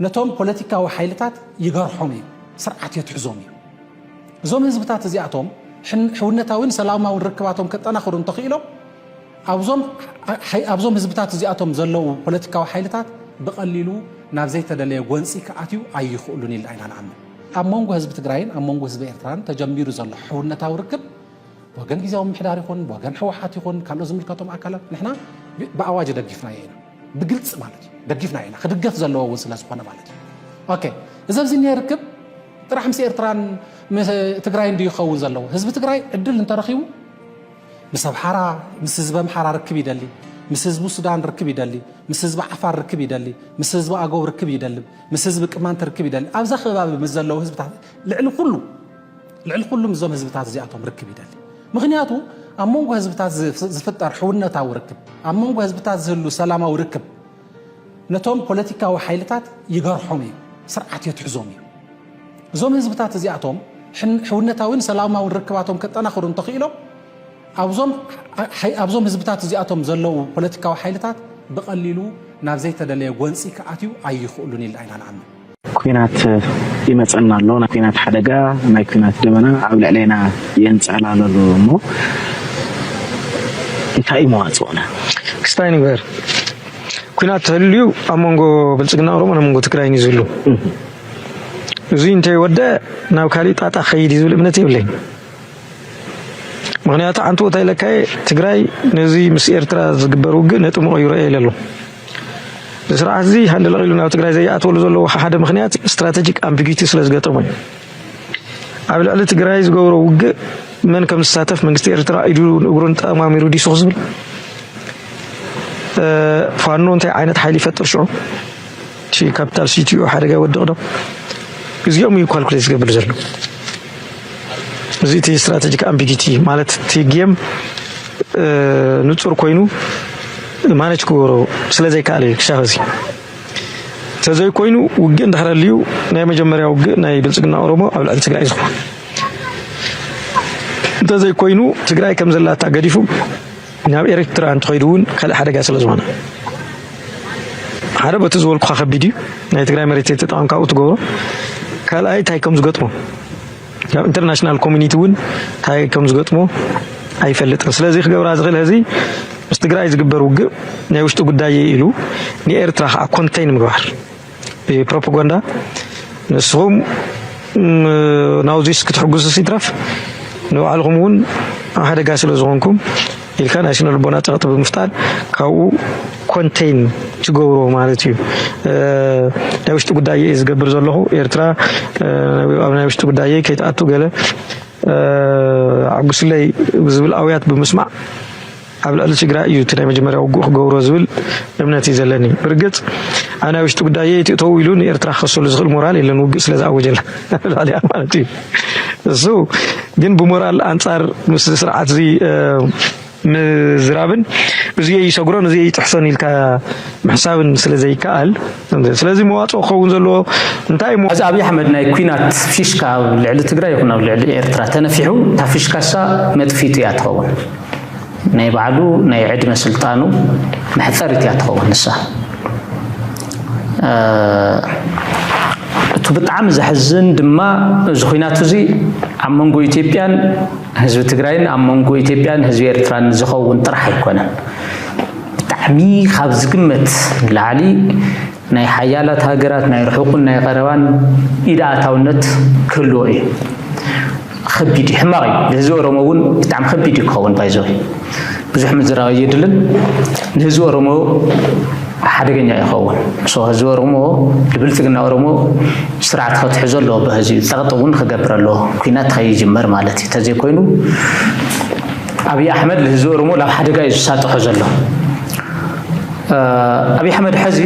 ነቶም ፖለቲካዊ ሓይልታት ይገርሖም እዩ፣ ስርዓት የትሕዞም እዩ። እዞም ህዝብታት እዚኣቶም ሕውነታዊን ሰላማዊን ርክባቶም ከጠናኽሩ እንተኽኢሎም ኣብዞም ህዝብታት እዚኣቶም ዘለዉ ፖለቲካዊ ሓይልታት ብቐሊሉ ናብ ዘይተደለየ ጎንፂ ክኣትዩ ኣይኽእሉን ኢልና ኢና ንኣምን። ኣብ መንጎ ህዝቢ ትግራይን ኣብ መንጎ ህዝቢ ኤርትራን ተጀሚሩ ዘሎ ሕውነታዊ ርክብ ብወገን ግዜያዊ ምምሕዳር ይኹን ብወገን ህወሓት ይኹን ካልኦት ዝምልከቶም ኣካላት ንሕና ብኣዋጅ ደጊፍናዮ ኢና። ብግልፂ ማለት እዩ ደጊፍናዮ ኢና። ክድገፍ ዘለዎ እውን ስለዝኾነ ማለት እዩ። ኦኬ እዚ ኣብዚ እኒሀ ርክብ ጥራሕ ምስ ኤርትራን ትግራይን ድዩ ክኸውን ዘለዎ? ህዝቢ ትግራይ ዕድል እንተረኺቡ ምስ ኣምሓራ ምስ ህዝቢ ኣምሓራ ርክብ ይደሊ፣ ምስ ህዝቢ ሱዳን ርክብ ይደሊ፣ ምስ ህዝቢ ዓፋር ርክብ ይደሊ፣ ምስ ህዝቢ ኣገው ርክብ ይደልብ፣ ምስ ህዝቢ ቅማንት ርክብ ይደሊ። ኣብዛ ከባቢ ምስ ዘለዉ ህዝብታት ልዕሊ ኩሉ ልዕሊ ኩሉ ምስዞም ህዝብታት እዚኣቶም ርክብ ይደሊ። ምኽንያቱ ኣብ መንጎ ህዝብታት ዝፍጠር ሕውነታዊ ርክብ፣ ኣብ መንጎ ህዝብታት ዝህሉ ሰላማዊ ርክብ ነቶም ፖለቲካዊ ሓይልታት ይገርሖም እዩ፣ ስርዓት የትሕዞም እዩ። እዞም ህዝብታት እዚኣቶም ሕውነታዊን ሰላማዊን ርክባቶም ከጠናኽሩ እንተኽኢሎም ኣብዞም ኣብዞም ህዝብታት እዚኣቶም ዘለዉ ፖለቲካዊ ሓይልታት ብቐሊሉ ናብ ዘይተደለየ ጎንፂ ክኣትዩ ኣይኽእሉን ኢልና ኢና ንኣምን። ኩናት ይመፀና ኣሎ። ናይ ኩናት ሓደጋ፣ ናይ ኩናት ደበና ኣብ ልዕሌና የንፀላለሉ እሞ እንታይ እዩ መዋፅኦና? ክስታይ ንግበር ኩናት ተህልዩ ኣብ መንጎ ብልፅግና ኦሮሞን ኣብ መንጎ ትግራይን እዩ ዝህሉ። እዚ እንተይወደአ ናብ ካሊእ ጣጣ ክኸይድ እዩ ዝብል እምነት የብለይን። ምኽንያቱ ሓንቲ ቦታ ኢለካየ ትግራይ ነዚ ምስ ኤርትራ ዝግበር ውግእ ነጥቢ መቐይሮ እየ ኢለ ኣሎ። እዚ ስርዓት እዚ ሃንደለቕ ኢሉ ናብ ትግራይ ዘይኣትወሉ ዘለዎ ሓደ ምኽንያት ስትራተጂክ ኣምቢጊቲ ስለ ዝገጠሞ እዩ። ኣብ ልዕሊ ትግራይ ዝገብሮ ውግእ መን ከም ዝሳተፍ መንግስቲ ኤርትራ ኢዱ እግሩን ጠማሚሩ ድዩ ሱቕ ዝብል? ፋኖ እንታይ ዓይነት ሓይሊ ይፈጥር ሽዑ? እቲ ካፒታል ሲቲኡ ሓደጋ ይወድቕ ዶ? እዚኦም እዩ ካልኩሌት ዝገብር ዘሎ። እዚ እቲ ስትራቴጂክ ኣምቢጊቲ ማለት እቲ ጌም ንፁር ኮይኑ ማነጅ ክገብሮ ስለዘይከኣለ እዩ ክሻኽ እዚ። ተዘይኮይኑ ውግእ እንድሕር ኣልዩ ናይ መጀመርያ ውግእ ናይ ብልፅግና ኦሮሞ ኣብ ልዕሊ ትግራይ እዩ ዝኾን። እንተዘይኮይኑ ትግራይ ከም ዘላታ ገዲፉ ናብ ኤርትራ እንተኸይዱ እውን ካልእ ሓደጋ ስለ ዝኾነ ሓደ በቲ ዝበልኩኻ ከቢድ እዩ። ናይ ትግራይ መሬት ተጠቐምካ ኣብኡ ትገብሮ ካልኣይ እንታይ ከም ዝገጥሞ ናብ ኢንተርናሽናል ኮሚኒቲ እውን እንታይ ከም ዝገጥሞ ኣይፈልጥን። ስለዚ ክገብራ ዝኽእል ሕዚ ምስ ትግራይ ዝግበር ውግእ ናይ ውሽጢ ጉዳይ ኢሉ ንኤርትራ ከዓ ኮንቴን ምግባር ብፕሮፓጋንዳ ንስኹም ናውዚስ ክትሕጉሱ ሲትረፍ ንባዕልኹም እውን ሓደጋ ስለ ዝኾንኩም ኢልካ ናይ ስነ ልቦና ጸቕጢ ብምፍጣር ካብኡ ኮንቴን ትገብሮ ማለት እዩ። ናይ ውሽጢ ጉዳይ እየ ዝገብር ዘለኹ። ኤርትራ ኣብ ናይ ውሽጢ ጉዳይ ከይትኣቱ ገለ ኣጉስለይ ዝብል ኣውያት ብምስማዕ ኣብ ልዕሊ ትግራይ እዩ እቲ ናይ መጀመርያ ውግእ ክገብሮ ዝብል እምነት እዩ ዘለኒ። ብርግፅ ኣብ ናይ ውሽጢ ጉዳይ ትእተው ኢሉ ንኤርትራ ክኸሰሉ ዝኽእል ሞራል የለን፣ ውግእ ስለ ዝኣወጀላ ልዕሊኣ ማለት እዩ። እሱ ግን ብሞራል ኣንፃር ምስ ስርዓት እዚ ምዝራብን እዚ ይሰግሮን እዚ ይጥሕሶን ኢልካ ምሕሳብን ስለ ዘይከኣል፣ ስለዚ መዋፅኦ ክኸውን ዘለዎ እንታይ እሞ? እዚ ኣብይ ኣሕመድ ናይ ኩናት ፊሽካ ኣብ ልዕሊ ትግራይ ይኹን ኣብ ልዕሊ ኤርትራ ተነፊሑ እታ ፊሽካሳ መጥፊቱ እያ ትኸውን። ናይ ባዕሉ ናይ ዕድመ ስልጣኑ መሕፀሪት እያ ትኸውን ንሳ። እቲ ብጣዕሚ ዘሕዝን ድማ እዚ ኩናት እዚ ኣብ መንጎ ኢትዮጵያን ህዝቢ ትግራይን ኣብ መንጎ ኢትዮጵያን ህዝቢ ኤርትራን ዝኸውን ጥራሕ ኣይኮነን። ብጣዕሚ ካብ ዝግመት ንላዕሊ ናይ ሓያላት ሃገራት ናይ ርሑቕን ናይ ቀረባን ኢድ ኣእታውነት ክህልዎ እዩ። ከቢድ እዩ፣ ሕማቕ እዩ። ንህዝቢ ኦሮሞ እውን ብጣዕሚ ከቢድ እዩ ክኸውን ባይዘወይ ብዙሕ ምዝራብ ኣየድልን። ንህዝቢ ኦሮሞ ሓደገኛ ይኸውን። ሶ ህዝቢ ኦሮሞ ንብልፅግና ኦሮሞ ስርዓት ከትሕዞ ኣለዎ። ብህዝቢ ፀቕጢ እውን ክገብር ኣለዎ። ኩናት ከይጅመር ማለት እዩ። ተዘይኮይኑ ኣብይ ኣሕመድ ንህዝቢ ኦሮሞ ናብ ሓደጋ እዩ ዝሳጥሖ ዘሎ። ኣብይ ኣሕመድ ሐዚ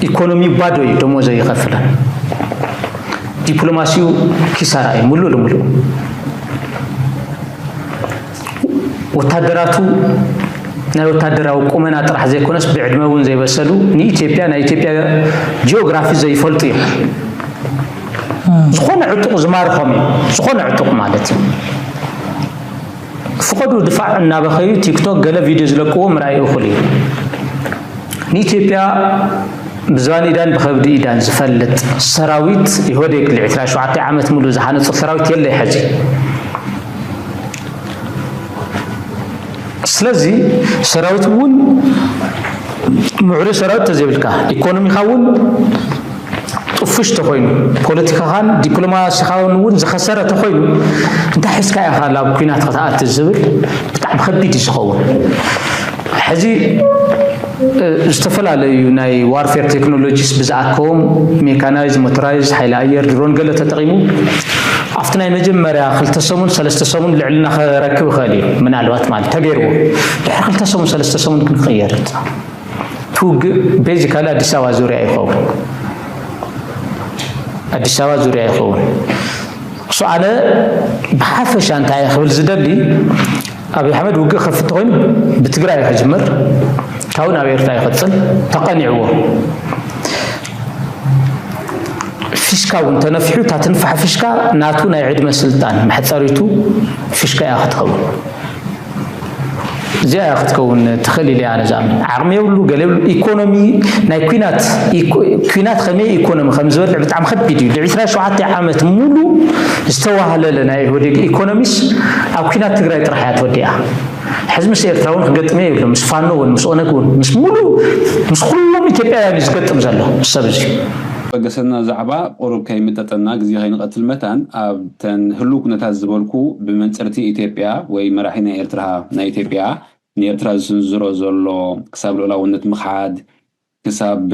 ኢኮኖሚ ባዶ እዩ፣ ደሞዝ ኣይኸፍልን። ዲፕሎማሲው ኪሳራ እዩ ሙሉእ ልሙሉእ። ወታደራቱ ናይ ወታደራዊ ቁመና ጥራሕ ዘይኮነስ ብዕድመ እውን ዘይበሰሉ፣ ንኢትዮጵያ ናይ ኢትዮጵያ ጂኦግራፊ ዘይፈልጡ እዮም። ዝኾነ ዕጡቕ ዝማርኾም እዩ፣ ዝኾነ ዕጡቕ ማለት እዩ። ፍቐዱ ድፋዕ እናበኸዩ ቲክቶክ ገለ ቪድዮ ዝለቅዎ ምርኣይ እኹል እዩ። ንኢትዮጵያ ብዝባን ኢዳን ብኸብዲ ኢዳን ዝፈልጥ ሰራዊት ኢህወዴግ ል ዕስራን ሸውዓተን ዓመት ሙሉ ዝሃነፆ ሰራዊት የለይ ሐዚ። ስለዚ ሰራዊት እውን ምዕሩይ ሰራዊት ተዘይብልካ ኢኮኖሚካ እውን ጥፉሽ ተኮይኑ ፖለቲካኻን ዲፕሎማሲኻን እውን ዝኸሰረ ተኮይኑ እንታይ ሒዝካ ኢኻ ናብ ኩናት ከተኣቲ ዝብል ብጣዕሚ ከቢድ እዩ ዝኸውን። ሕዚ ዝተፈላለዩ ናይ ዋርፌር ቴክኖሎጂስ ብዝኣከቦም ሜካናይዝ፣ ሞተራይዝ፣ ሓይሊ ኣየር፣ ድሮን ገለ ተጠቒሙ ኣብቲ ናይ መጀመርያ ክልተ ሰሙን ሰለስተ ሰሙን ልዕልና ከረክብ ይኽእል እዩ ምናልባት ማለት ተገይርዎ ድሕሪ ክልተ ሰሙን ሰለስተ ሰሙን ግን ክቕየር እዩ። እቲ ውግእ ቤዚካሊ ኣዲስ ኣበባ ዙርያ ይኸውን፣ ኣዲስ ኣበባ ዙርያ ይኸውን። እሱ ኣነ ብሓፈሻ እንታይ ክብል ዝደሊ ኣብይ ኣሕመድ ውግእ ከፍት ኮይኑ ብትግራይ ክጅምር ካብኡ ናብ ኤርትራ ይቕፅል ተቐኒዕዎ ፊሽካ እውን ተነፊሑ እታ ትንፋሕ ፊሽካ ናቱ ናይ ዕድመ ስልጣን መሕፀሪቱ ፊሽካ እያ ክትኸውን። እዚኣ ክትከውን ትኽእል ኢለ ኣነ ዝኣምን ዓቕሚ የብሉ ገለ የብሉ። ኢኮኖሚ ናይ ኩናት ኩናት ከመይ ኢኮኖሚ ከም ዝበልዕ ብጣዕሚ ከቢድ እዩ። ል ዕስራን ሸውዓተን ዓመት ሙሉ ዝተዋህለለ ናይ ኢህወዴግ ኢኮኖሚስ ኣብ ኩናት ትግራይ ጥራሕ እያ ተወዲኣ። ሕዚ ምስ ኤርትራ እውን ክገጥም እየ ይብሎ ምስ ፋኖ እውን ምስ ኦነግ እውን ምስ ሙሉ ምስ ኩሎም ኢትዮጵያውያን እዩ ዝገጥም ዘሎ ሰብ እዚ። በገሰና ዛዕባ ቁሩብ ከይምጠጠና ግዜ ከይንቐትል መታን ኣብተን ህሉው ኩነታት ዝበልኩ ብመንፅርቲ ኢትዮጵያ ወይ መራሒ ናይ ኤርትራ ናይ ኢትዮጵያ ንኤርትራ ዝስንዝሮ ዘሎ ክሳብ ልኡላውነት ምኽሓድ ክሳብ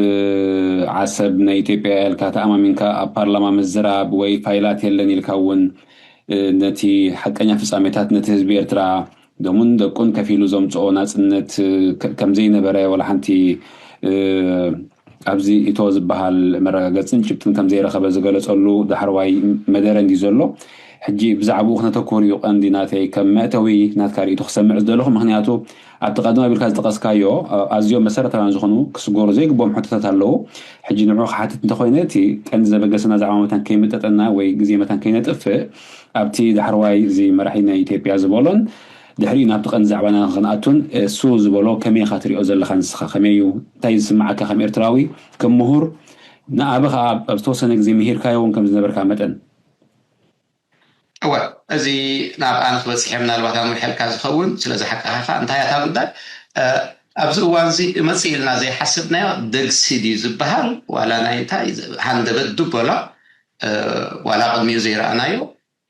ዓሰብ ናይ ኢትዮጵያ ኢልካ ተኣማሚንካ ኣብ ፓርላማ ምዝራብ ወይ ፋይላት የለን ኢልካ እውን ነቲ ሓቀኛ ፍፃሜታት ነቲ ህዝቢ ኤርትራ ደሙን ደቁን ከፊሉ ዘምፅኦ ናፅነት ከምዘይነበረ ዋላ ሓንቲ ኣብዚ ኢቶ ዝበሃል መረጋገፅን ጭብጥን ከምዘይረኸበ ዝገለፀሉ ዳሕረዋይ መደረ እንዲ ዘሎ ሕጂ ብዛዕባኡ ክነተኮር እዩ ቀንዲ ናተይ ከም መእተዊ ናትካ ርእይቶ ክሰምዕ ዝደለኹ ምክንያቱ ኣብቲ ቀደም ኣቢልካ ዝጠቀስካዮ ኣዝዮም መሰረታውያን ዝኾኑ ክስገሩ ዘይግብኦም ሕቶታት ኣለዉ ሕጂ ንዑ ክሓትት እንተኮይነ እቲ ቀንዲ ዘበገሰና ዛዕባ መታን ከይምጠጠና ወይ ግዜ መታን ከይነጥፍእ ኣብቲ ዳሕረዋይ እዚ መራሒ ናይ ኢትዮጵያ ዝበሎን ድሕሪኡ ናብቲ ቀንዲ ዛዕባና ክንኣቱን እሱ ዝበሎ ከመይ ኢኻ ትሪኦ ዘለኻ ንስኻ ከመይ እዩ እንታይ ዝስምዓካ ከም ኤርትራዊ ከም ምሁር ንኣበ ከዓ ኣብ ዝተወሰነ ግዜ ምሂርካዮ እውን ከም ዝነበርካ መጠን እወ እዚ ናብ ኣነ ክበፅሕ እየ ምናልባት ኣምሪሐልካ ዝኸውን ስለዚ ሓቅኻ ኢኻ እንታይ እያ እታ ጉዳይ ኣብዚ እዋን እዚ መፅእ ኢልና ዘይሓሰብናዮ ደግሲ ድዩ ዝበሃል ዋላ ናይ እንታይ ሃንደበት ድበሎ ዋላ ቅድሚኡ ዘይረኣናዮ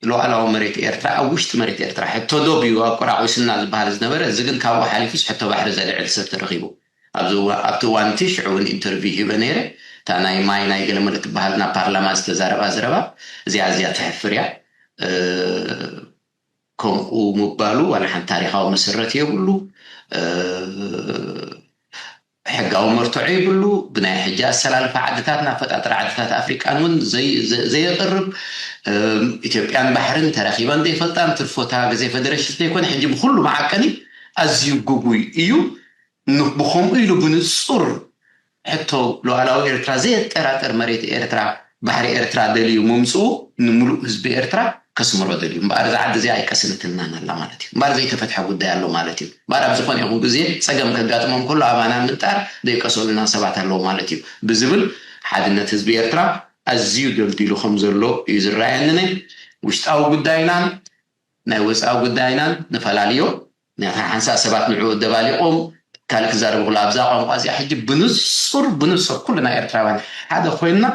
ሉዓላዊ መሬት ኤርትራ ኣብ ውሽጢ መሬት ኤርትራ ሕቶ ዶብ እዩ ኣቆራቂሱና ዝበሃል ዝነበረ፣ እዚ ግን ካብኡ ሓሊፉስ ሕቶ ባሕሪ ዘልዕል ሰብ ተረኺቡ። ኣብቲ እዋን እቲ ሽዑ እውን ኢንተርቪው ሂበ ነይረ። እታ ናይ ማይ ናይ ገለመለ ትበሃል ናብ ፓርላማ ዝተዛረባ ዘረባ እዚኣ እዚኣ ተሕፍር እያ። ከምኡ ምባሉ ዋላ ሓንቲ ታሪኻዊ መሰረት የብሉ። ሕጋዊ መርትዖ ይብሉ። ብናይ ሕጂ ኣሰላልፋ ዓድታትን ኣፈጣጥራ ዓድታት ኣፍሪቃን እውን ዘየቅርብ፣ ኢትዮጵያን ባሕርን ተራኺበን ዘይፈልጣን ትርፎታ ግዜ ፈደረሽን ዘይኮነ ሕጂ ብኩሉ መዓቀኒ ኣዝዩ ግጉይ እዩ። ብከምኡ ኢሉ ብንፁር ሕቶ ሉዓላዊ ኤርትራ ዘየጠራጥር መሬት ኤርትራ ባሕሪ ኤርትራ ደልዩ ምምፅኡ ንምሉእ ህዝቢ ኤርትራ ከስምሮ ደልዩ እምበኣር እዛ ዓዲ እዚኣ ኣይቀስነትልናን ኣላ ማለት እዩ። እምበኣር ዘይተፈትሐ ጉዳይ ኣሎ ማለት እዩ። እምበኣር ኣብ ዝኾነ ይኹን ግዜ ፀገም ከጋጥሞም ከሎ ኣባና ምንጣር ዘይቀሰሉና ሰባት ኣለዉ ማለት እዩ ብዝብል ሓድነት ህዝቢ ኤርትራ ኣዝዩ ደልዲሉ ከም ዘሎ እዩ ዝረኣየኒ። ውሽጣዊ ጉዳይናን ናይ ወፃኢ ጉዳይናን ንፈላልዮ። ምክንያቱ ሓንሳእ ሰባት ንዕኡ ደባሊቆም ካልእ ክዛረቡ ከሎ ኣብዛ ቋንቋ እዚኣ ሕጂ ብንፁር ብንፁር ኩልና ኤርትራውያን ሓደ ኮይንና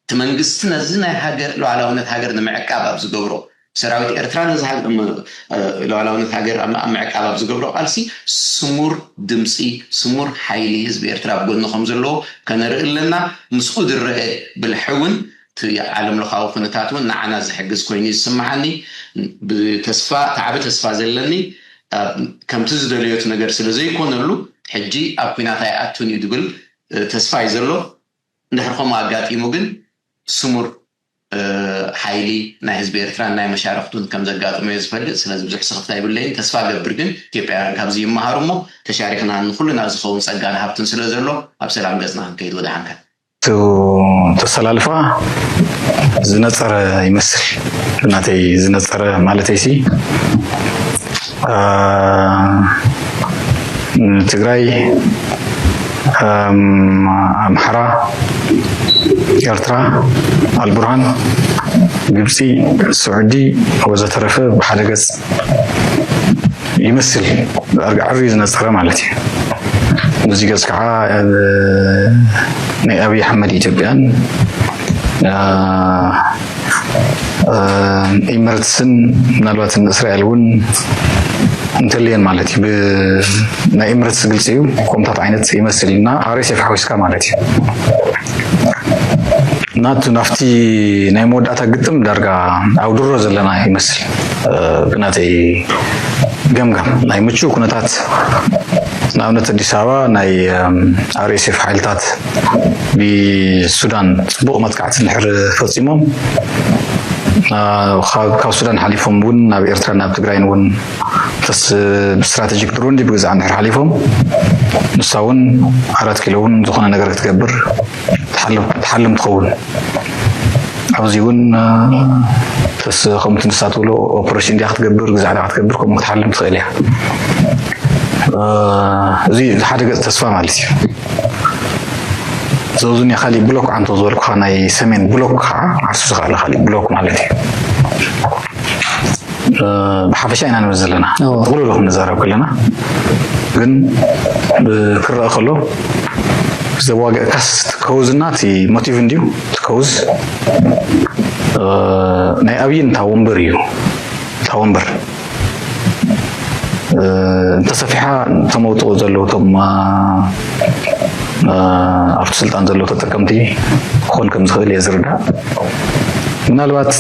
እቲ መንግስቲ ነዚ ናይ ሃገር ሉዓላውነት ሃገር ንምዕቃብ ኣብ ዝገብሮ ሰራዊት ኤርትራ ነዚ ሉዓላውነት ሃገር ኣብ ምዕቃብ ኣብ ዝገብሮ ቃልሲ ስሙር ድምፂ ስሙር ሓይሊ ህዝቢ ኤርትራ ኣብ ጎኒ ከም ዘለዎ ከነርኢ ኣለና። ምስኡ ዝረአ ብልሒ እውን እቲ ዓለም ለኻዊ ኩነታት እውን ንዓና ዝሕግዝ ኮይኑ እዩ ዝስምዓኒ። ብተስፋ እቲ ዓቢ ተስፋ ዘለኒ ከምቲ ዝደለዮ እቲ ነገር ስለ ዘይኮነሉ ሕጂ ኣብ ኩናት ኣይኣቱን እዩ ዝብል ተስፋ እዩ ዘሎ። እንድሕር ከምኡ ኣጋጢሙ ግን ስሙር ሓይሊ ናይ ህዝቢ ኤርትራን ናይ መሻርክቱን ከም ዘጋጥሞ እየ ዝፈልጥ። ስለዚ ብዙሕ ስኽፍታ የብለይን። ተስፋ ገብር ግን ኢትዮጵያውያን ካብዚ ይመሃሩ እሞ ተሻሪኽና ንኩልና ዝኸውን ጸጋን ሃብትን ስለ ዘሎ ኣብ ሰላም ገጽና ክንከይድ ወደሓንካ። ተሰላልፋ ዝነፀረ ይመስል። ናተይ ዝነፀረ ማለተይሲ ትግራይ፣ ኣምሓራ፣ ኤርትራ፣ ኣልቡርሃን፣ ግብፂ፣ ስዑዲ ወዘተረፈ ብሓደ ገፅ ይመስል። ኣርጋዕ ዕርዩ ዝነፀረ ማለት እዩ። በዚ ገፅ ከዓ ናይ ኣብይ ኣሕመድ ኢትዮጵያን ኢመረትስን ምናልባት እስራኤል እውን እንተልየን ማለት እዩ። ናይ ኤምረትስ ግልፂ እዩ። ኮምታት ዓይነት ይመስል እና ኣሬሴፍ ሓዊስካ ማለት እዩ። ናቱ ናፍቲ ናይ መወዳእታ ግጥም ዳርጋ ኣብ ድሮ ዘለና ይመስል ብናተይ ገምጋም። ናይ ምቹ ኩነታት ንኣብነት ኣዲስ ኣበባ ናይ ኣርኤስኤፍ ሓይልታት ብሱዳን ፅቡቕ መጥቃዕቲ እንድሕር ፈፂሞም ካብ ሱዳን ሓሊፎም እውን ናብ ኤርትራ ናብ ትግራይን እውን ብስትራቴጂክ ድሮን ብግዛዕ እንድሕር ሓሊፎም ንሳ እውን ኣራት ኪሎ እውን ዝኾነ ነገር ክትገብር ትሓልም ትኸውን። ኣብዚ እውን ተስ ከምቲ ንሳ ትብሎ ኦፕሬሽን እንዲያ ክትገብር ግዛዕ ክትገብር ከምኡ ክትሓልም ትኽእል እያ። እዚ ሓደ ገፅ ተስፋ ማለት እዩ። ዘውዝን ካሊእ ብሎክ ዓንቶ ዝበልኩኻ ናይ ሰሜን ብሎክ ከዓ ዓርሱ ዝኽኣለ ካሊእ ብሎክ ማለት እዩ። ብሓፈሻ ኢና ንብል ዘለና ጥቕልሎ ክንዛረብ ከለና ግን ክረአ ከሎ ዘዋግእካስ ከውዝና እቲ ሞቲቭ እንድዩ እቲ ከውዝ ናይ ኣብይን እታ ወንበር እዩ እታ ወንበር እንተሰፊሓ ተመውጥኦ ዘለዉ እቶም ኣብቲ ስልጣን ዘለዉ ተጠቀምቲ ክኾን ከም ዝኽእል እየ ዝርዳእ። ምናልባት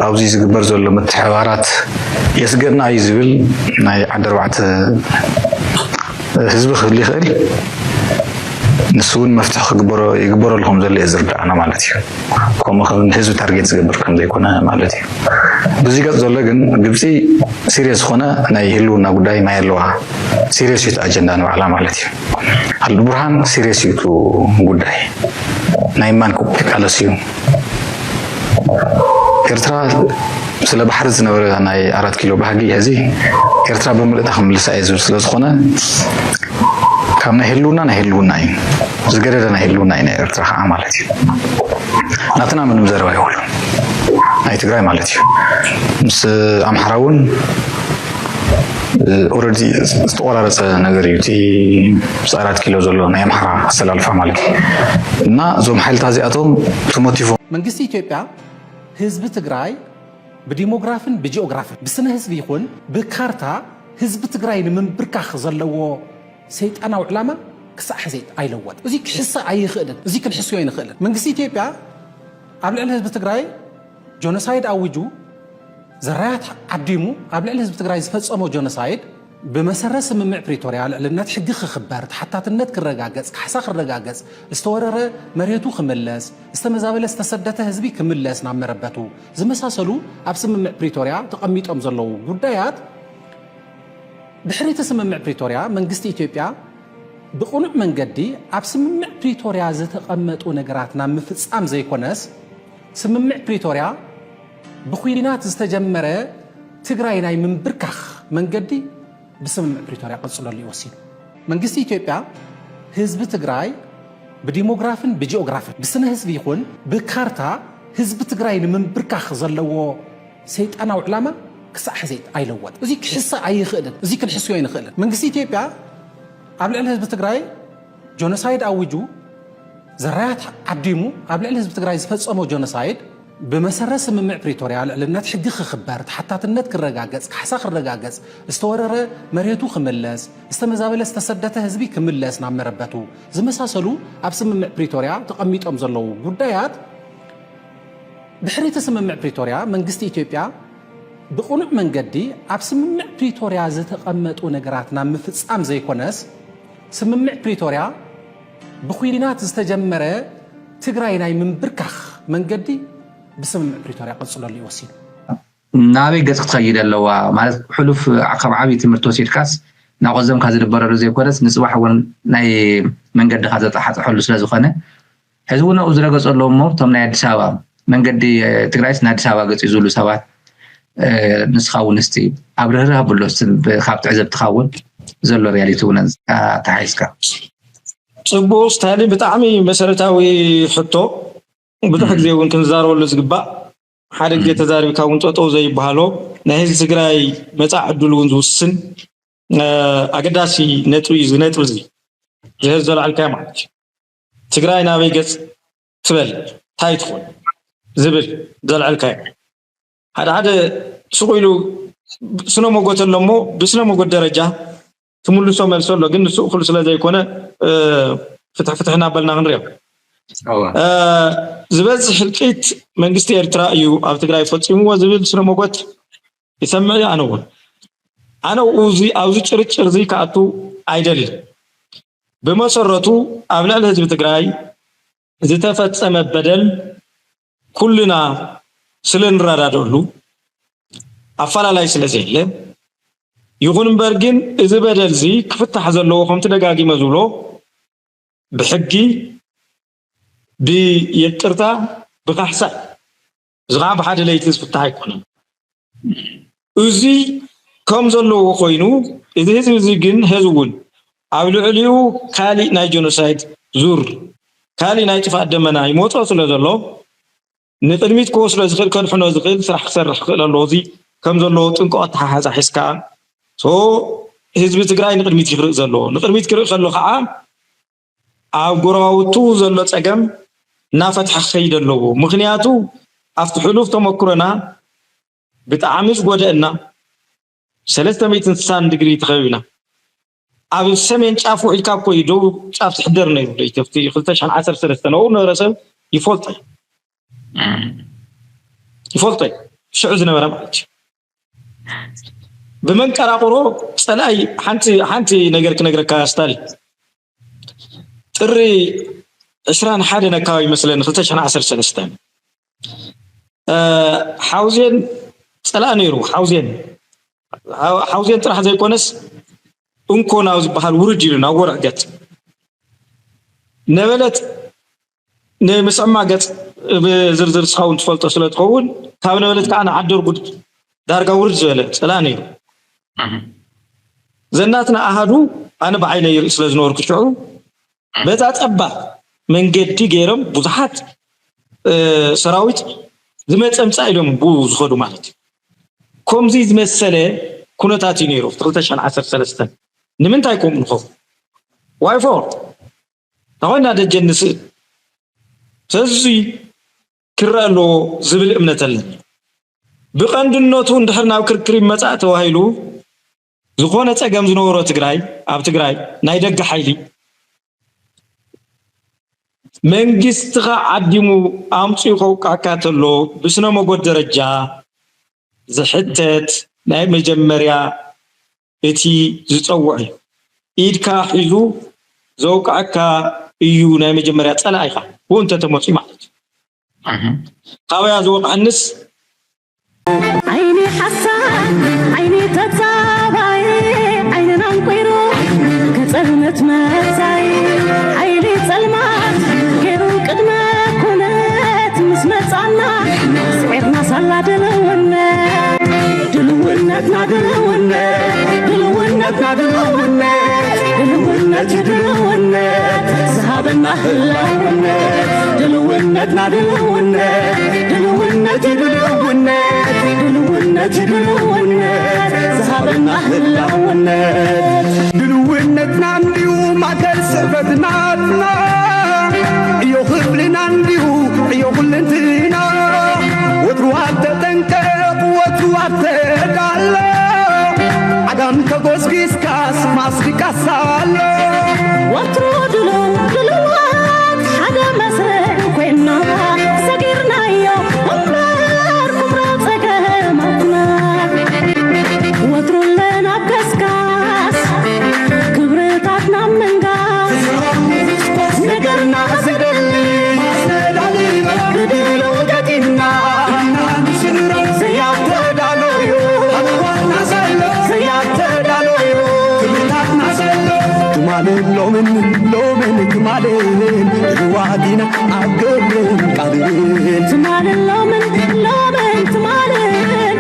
ኣብዚ ዝግበር ዘሎ ምትሕባራት የስገድና እዩ ዝብል ናይ ዓዲ ኣርባዕተ ህዝቢ ክህል ይኽእል። ንሱ እውን መፍትሒ ይግበረሉ ከም ዘሎ እየ ዝርዳእና ማለት እዩ። ከምኡ ከም ንህዝቢ ታርጌት ዝገብር ከም ዘይኮነ ማለት እዩ። ብዚ ገፅ ዘሎ ግን ግብፂ ሲሪየስ ዝኾነ ናይ ህልውና ጉዳይ ማይ ኣለዋ። ሲሪየስ እዩ ኣጀንዳ ንባዕላ ማለት እዩ። ኣልቡርሃን ሲሪየስ እዩ እቲ ጉዳይ ናይ ማን ክቃለስ እዩ። ኤርትራ ስለ ባሕሪ ዝነበረ ናይ ኣራት ኪሎ ባህጊ ሕዚ ኤርትራ ብምልእታ ክምልሳ እየ ዝብል ስለ ዝኾነ ካብ ናይ ህልውና ናይ ህልውና እዩ ዝገደደ ናይ ህልውና እዩ ናይ ኤርትራ ከዓ ማለት እዩ። ናትና ምንም ዘረባ ይብሉ ናይ ትግራይ ማለት እዩ። ምስ ኣምሓራ እውን ኦረዲ ዝተቆራረፀ ነገር እዩ እቲ ምስ ኣራት ኪሎ ዘሎ ናይ ኣምሓራ ኣሰላልፋ ማለት እዩ። እና እዞም ሓይልታት እዚኣቶም ተሞቲፎም መንግስቲ ኢትዮጵያ ህዝቢ ትግራይ ብዲሞግራፍን ብጂኦግራፍን ብስነ ህዝቢ ይኹን ብካርታ ህዝቢ ትግራይ ንምንብርካኽ ዘለዎ ሰይጣናዊ ዕላማ ክሳዕ ሕዚ ኣይለወጥ። እዚ ክሕሰ ኣይኽእልን። እዚ ክንሕስዮ ኣይንኽእልን። መንግስቲ ኢትዮጵያ ኣብ ልዕሊ ህዝቢ ትግራይ ጆኖሳይድ ኣዊጁ ዘራያት ዓዲሙ ኣብ ልዕሊ ህዝቢ ትግራይ ዝፈፀሞ ጆኖሳይድ ብመሰረት ስምምዕ ፕሪቶርያ ልዕልነት ሕጊ ክኽበር፣ ተሓታትነት ክረጋገፅ፣ ካሕሳ ክረጋገፅ፣ ዝተወረረ መሬቱ ክምለስ፣ ዝተመዛበለ ዝተሰደተ ህዝቢ ክምለስ ናብ መረበቱ ዝመሳሰሉ ኣብ ስምምዕ ፕሪቶርያ ተቐሚጦም ዘለዉ ጉዳያት ድሕሪ እቲ ስምምዕ ፕሪቶርያ መንግስቲ ኢትዮጵያ ብቕኑዕ መንገዲ ኣብ ስምምዕ ፕሪቶርያ ዝተቐመጡ ነገራት ናብ ምፍፃም ዘይኮነስ ስምምዕ ፕሪቶርያ ብኩናት ዝተጀመረ ትግራይ ናይ ምንብርካኽ መንገዲ ብስምምዕ ፕሪቶርያ ቀፅለሉ እዩ ወሲኑ። መንግስቲ ኢትዮጵያ ህዝቢ ትግራይ ብዲሞግራፍን ብጂኦግራፍን ብስነ ህዝቢ ይኹን ብካርታ ህዝቢ ትግራይ ንምንብርካኽ ዘለዎ ሰይጣናዊ ዕላማ ክሳዕ ሕዚ ኣይለወጥ። እዚ ክሕሰ ኣይኽእልን። እዚ ክንሕስዮ ኣይንኽእልን። መንግስቲ ኢትዮጵያ ኣብ ልዕሊ ህዝቢ ትግራይ ጆኖሳይድ ኣዊጁ ዘራያት ዓዲሙ ኣብ ልዕሊ ህዝቢ ትግራይ ዝፈፀሞ ጆኖሳይድ ብመሰረት ስምምዕ ፕሪቶርያ ልዕልነት ሕጊ ክኽበር፣ ተሓታትነት ክረጋገፅ፣ ካሕሳ ክረጋገፅ፣ ዝተወረረ መሬቱ ክምለስ፣ ዝተመዛበለ ዝተሰደተ ህዝቢ ክምለስ ናብ መረበቱ ዝመሳሰሉ ኣብ ስምምዕ ፕሪቶርያ ተቐሚጦም ዘለዉ ጉዳያት ድሕሪ እቲ ስምምዕ ፕሪቶርያ መንግስቲ ኢትዮጵያ ብቕኑዕ መንገዲ ኣብ ስምምዕ ፕሪቶርያ ዝተቐመጡ ነገራት ናብ ምፍፃም ዘይኮነስ ስምምዕ ፕሪቶርያ ብኩናት ዝተጀመረ ትግራይ ናይ ምንብርካኽ መንገዲ ብስምምዕ ፕሪቶርያ ቀፅለሉ እዩ ወሲኑ። ናበይ ገፅ ክትኸይድ ኣለዋ ማለት ሕሉፍ ካብ ዓብዪ ትምህርቲ ወሲድካስ ናቆዘምካ ዝድበረሉ ዘይኮነስ ንፅባሕ እውን ናይ መንገድካ ዘጣሓፅሐሉ ስለዝኾነ ሕዚ እውን ኣብኡ ዝረገፁ ኣለዉ እሞ እቶም ናይ ኣዲስ ኣበባ መንገዲ ትግራይስ ንኣዲስ ኣበባ ገፂ ዝብሉ ሰባት ንስኻ እውን እስቲ ኣብ ርህርህ ኣብሎ ካብ ትዕዘብትኻ እውን ዘሎ ሪያሊቲ እውን ኣተሓሒዝካ ፅቡቅ ስታሊ ብጣዕሚ መሰረታዊ ሕቶ ብዙሕ ግዜ እውን ክንዛረበሉ ዝግባእ ሓደ ግዜ ተዛሪብካ እውን ጠጠው ዘይበሃሎ ናይ ህዝቢ ትግራይ መፃእ ዕድል እውን ዝውስን ኣገዳሲ ነጥቢ እዩ እዚ ነጥቢ እዚ ዝህዝ ዘልዓልካዮ ማለት እዩ ትግራይ ናበይ ገፅ ትበል እንታይ ትኾን ዝብል ዘልዓልካዮ ሓደ ሓደ ስቕ ኢሉ ስነ መጎት ኣሎ እሞ ብስነ መጎት ደረጃ ትምልሶ መልሶ ኣሎ ግን ንሱ እኹል ስለ ዘይኮነ ፍትሕ ፍትሕ እናበልና ክንሪኦ ዝበዝሕ ህልቂት መንግስቲ ኤርትራ እዩ ኣብ ትግራይ ፈፂምዎ ዝብል ስነ መጎት ይሰምዕ እዩ ኣነ እውን ኣነ ኣብዚ ኣብዚ ጭርጭር እዚ ክኣቱ ኣይደልን ብመሰረቱ ኣብ ልዕሊ ህዝቢ ትግራይ ዝተፈፀመ በደል ኩልና ስለ ንረዳደሉ ኣፈላላይ ስለ ዘየለ ይኹን እምበር ግን እዚ በደል እዚ ክፍታሕ ዘለዎ ከምቲ ደጋጊመ ዝብሎ ብሕጊ ብይቅርታ ብካሕሳ እዚ ከዓ ብሓደ ለይቲ ዝፍታሕ ኣይኮነን እዚ ከም ዘለዎ ኮይኑ እዚ ህዝቢ እዚ ግን ሕዚ እውን ኣብ ልዕሊኡ ካሊእ ናይ ጀኖሳይድ ዙር ካሊእ ናይ ጥፍኣት ደመና ይመፆ ስለ ዘሎ ንቅድሚት ክወስዶ ዝኽእል ከድሕኖ ዝኽእል ስራሕ ክሰርሕ ክኽእል ኣለዎ። እዚ ከም ዘለዎ ጥንቁቕ ኣተሓሕዛ ሒዝካ so ህዝቢ ትግራይ ንቅድሚት እዩ ክርኢ ዘለዎ። ንቅድሚት ክርኢ ከሎ ከዓ ኣብ ጎረባብቱ ዘሎ ፀገም እናፈትሐ ክኸይድ ኣለዎ። ምኽንያቱ ኣብቲ ሕሉፍ ተመክሮና ብጣዕሚ ዝጎደእና ሰለስተ ሚእትን ስሳን ዲግሪ ተኸቢብና ኣብ ሰሜን ጫፍ ውዒልካ እኮ እዩ ደቡብ ጫፍ ትሕደር ነይሩ ኢትዮጵያ ክልተ ሽሕን ዓሰርተ ሰለስተን ኣብኡ ነበረ ሰብ ይፈልጦ እዩ ይፈልጦ እዩ ሽዑ ዝነበረ ማለት እዩ ብመንቀራቕሮ ፀላኢ ሓንቲ ሓንቲ ነገር ክነግረካ ስታሊ ጥሪ ዕስራን ሓደን ኣካባቢ መስለኒ ክልተ ሽሕን ዓሰርተ ሰለስተን ሓውዜን ፀላእ ነይሩ ሓውዜን ሓውዜን ጥራሕ ዘይኮነስ እንኮ ናብ ዝበሃል ውርድ ኢሉ ናብ ወርዕ ገፅ ነበለት ንምስዕማ ገፅ ብዝርዝር ስኻውን ትፈልጦ ስለ ትኸውን ካብ ነበለት ከዓ ንዓደር ጉድ ዳርጋ ውርድ ዝበለ ፀላእ ነይሩ ዘናትና ኣሃዱ ኣነ ብዓይነ ይርኢ ስለ ዝነበርኩ ሽዑ በዛ ጠባብ መንገዲ ገይሮም ብዙሓት ሰራዊት ዝመፀ ምፃእ ኢሎም ብኡ ዝኸዱ ማለት እዩ። ከምዚ ዝመሰለ ኩነታት እዩ ነይሩ። ክልተ ሽሕን ዓሰርተ ሰለስተን ንምንታይ ከምኡ ንኸውን? ዋይ ፎር ተኾይና ደጀን ንስእል። ስለዚ ክረአ ኣለዎ ዝብል እምነት ኣለኒ። ብቐንድነቱ እንድሕር ናብ ክርክር ይመጻእ ተባሂሉ ዝኾነ ጸገም ዝነበሮ ትግራይ፣ ኣብ ትግራይ ናይ ደገ ሓይሊ መንግስትኻ ዓዲሙ ኣምፂኡ ከውቃዕካ ተሎ ብስነ መጎት ደረጃ ዝሕተት ናይ መጀመርያ እቲ ዝፀውዕ እዩ። ኢድካ ሒዙ ዘውቃዕካ እዩ ናይ መጀመርያ ፀላኢኻ ብኡ እንተተመፅኡ ማለት እዩ። ካበያ ዝወቕዐንስ ዓይኒ ሓሳድ ዓይኒ ተጻባይ ዓይንና እንቁይሩ ከጸልመት መጻይ ሓይሊ ጸልማት ገይሩ ቅድመ ኩነት ምስ መጻና ስዒርና ሳላ ድልውነት ድልውነትና ድልውነት ድልውነትና ድልውነት ድልውነት ድልውነት ዝሃበና ህላውነት ድልውነትና ድልውነት ድልውነት ድልውነት ድልውነት ድልውነት ዝሃበና ህላውነት ድልውነትና እንዲዩ ማእከል ስዕበትናትና ዕዮ ክፍልና እንዲዩ ዕዮ ኩልንትና ወትሩ ኣብ ተጠንቀቕ ወትሩ ኣብ ተዳሎ ዓጋም ተጎስጊስካስ ማስሪቃስ ኣሎ ወትሩ ድሉው ድሉዋት ሓደ መስርዕ ኮይና ሰጊርናዮ እምበር ኩምራ ጸገማትና ወትሩ ኣለና ኣብ ገስጋስ ክብርታትና ምንጋስ ነገርና ዝደሊ ብድሎ ገጢምና ዘያተዳለዩ ዘያተዳለዩ ትማልን ሎምን ሎምን ትማልን ድልዋት ኢና ኣብ ግብርን ቃልን ትማልን ሎምን ሎምን ትማልን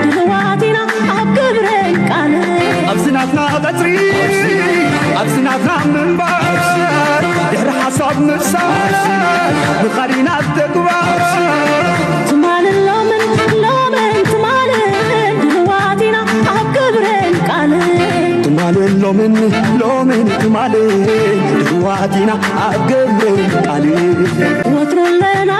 ድልዋት ኢና ኣብ ግብርን ቃልን ኣብዚ ናትና ቀጽሪ ኣብዚ ናትና ምንባር ድሕሪ ሓሳብ ምፍሳር ምኻድ ኢና ኣብ ተግባር ትማልን ሎምን ሎምን ትማልን ድልዋት ኢና ኣብ ግብርን ቃልን ትማልን ሎምን ሎምን ትማልን ድልዋት ኢና ኣብ ግብርን ቃልን ወትሩ ኣለና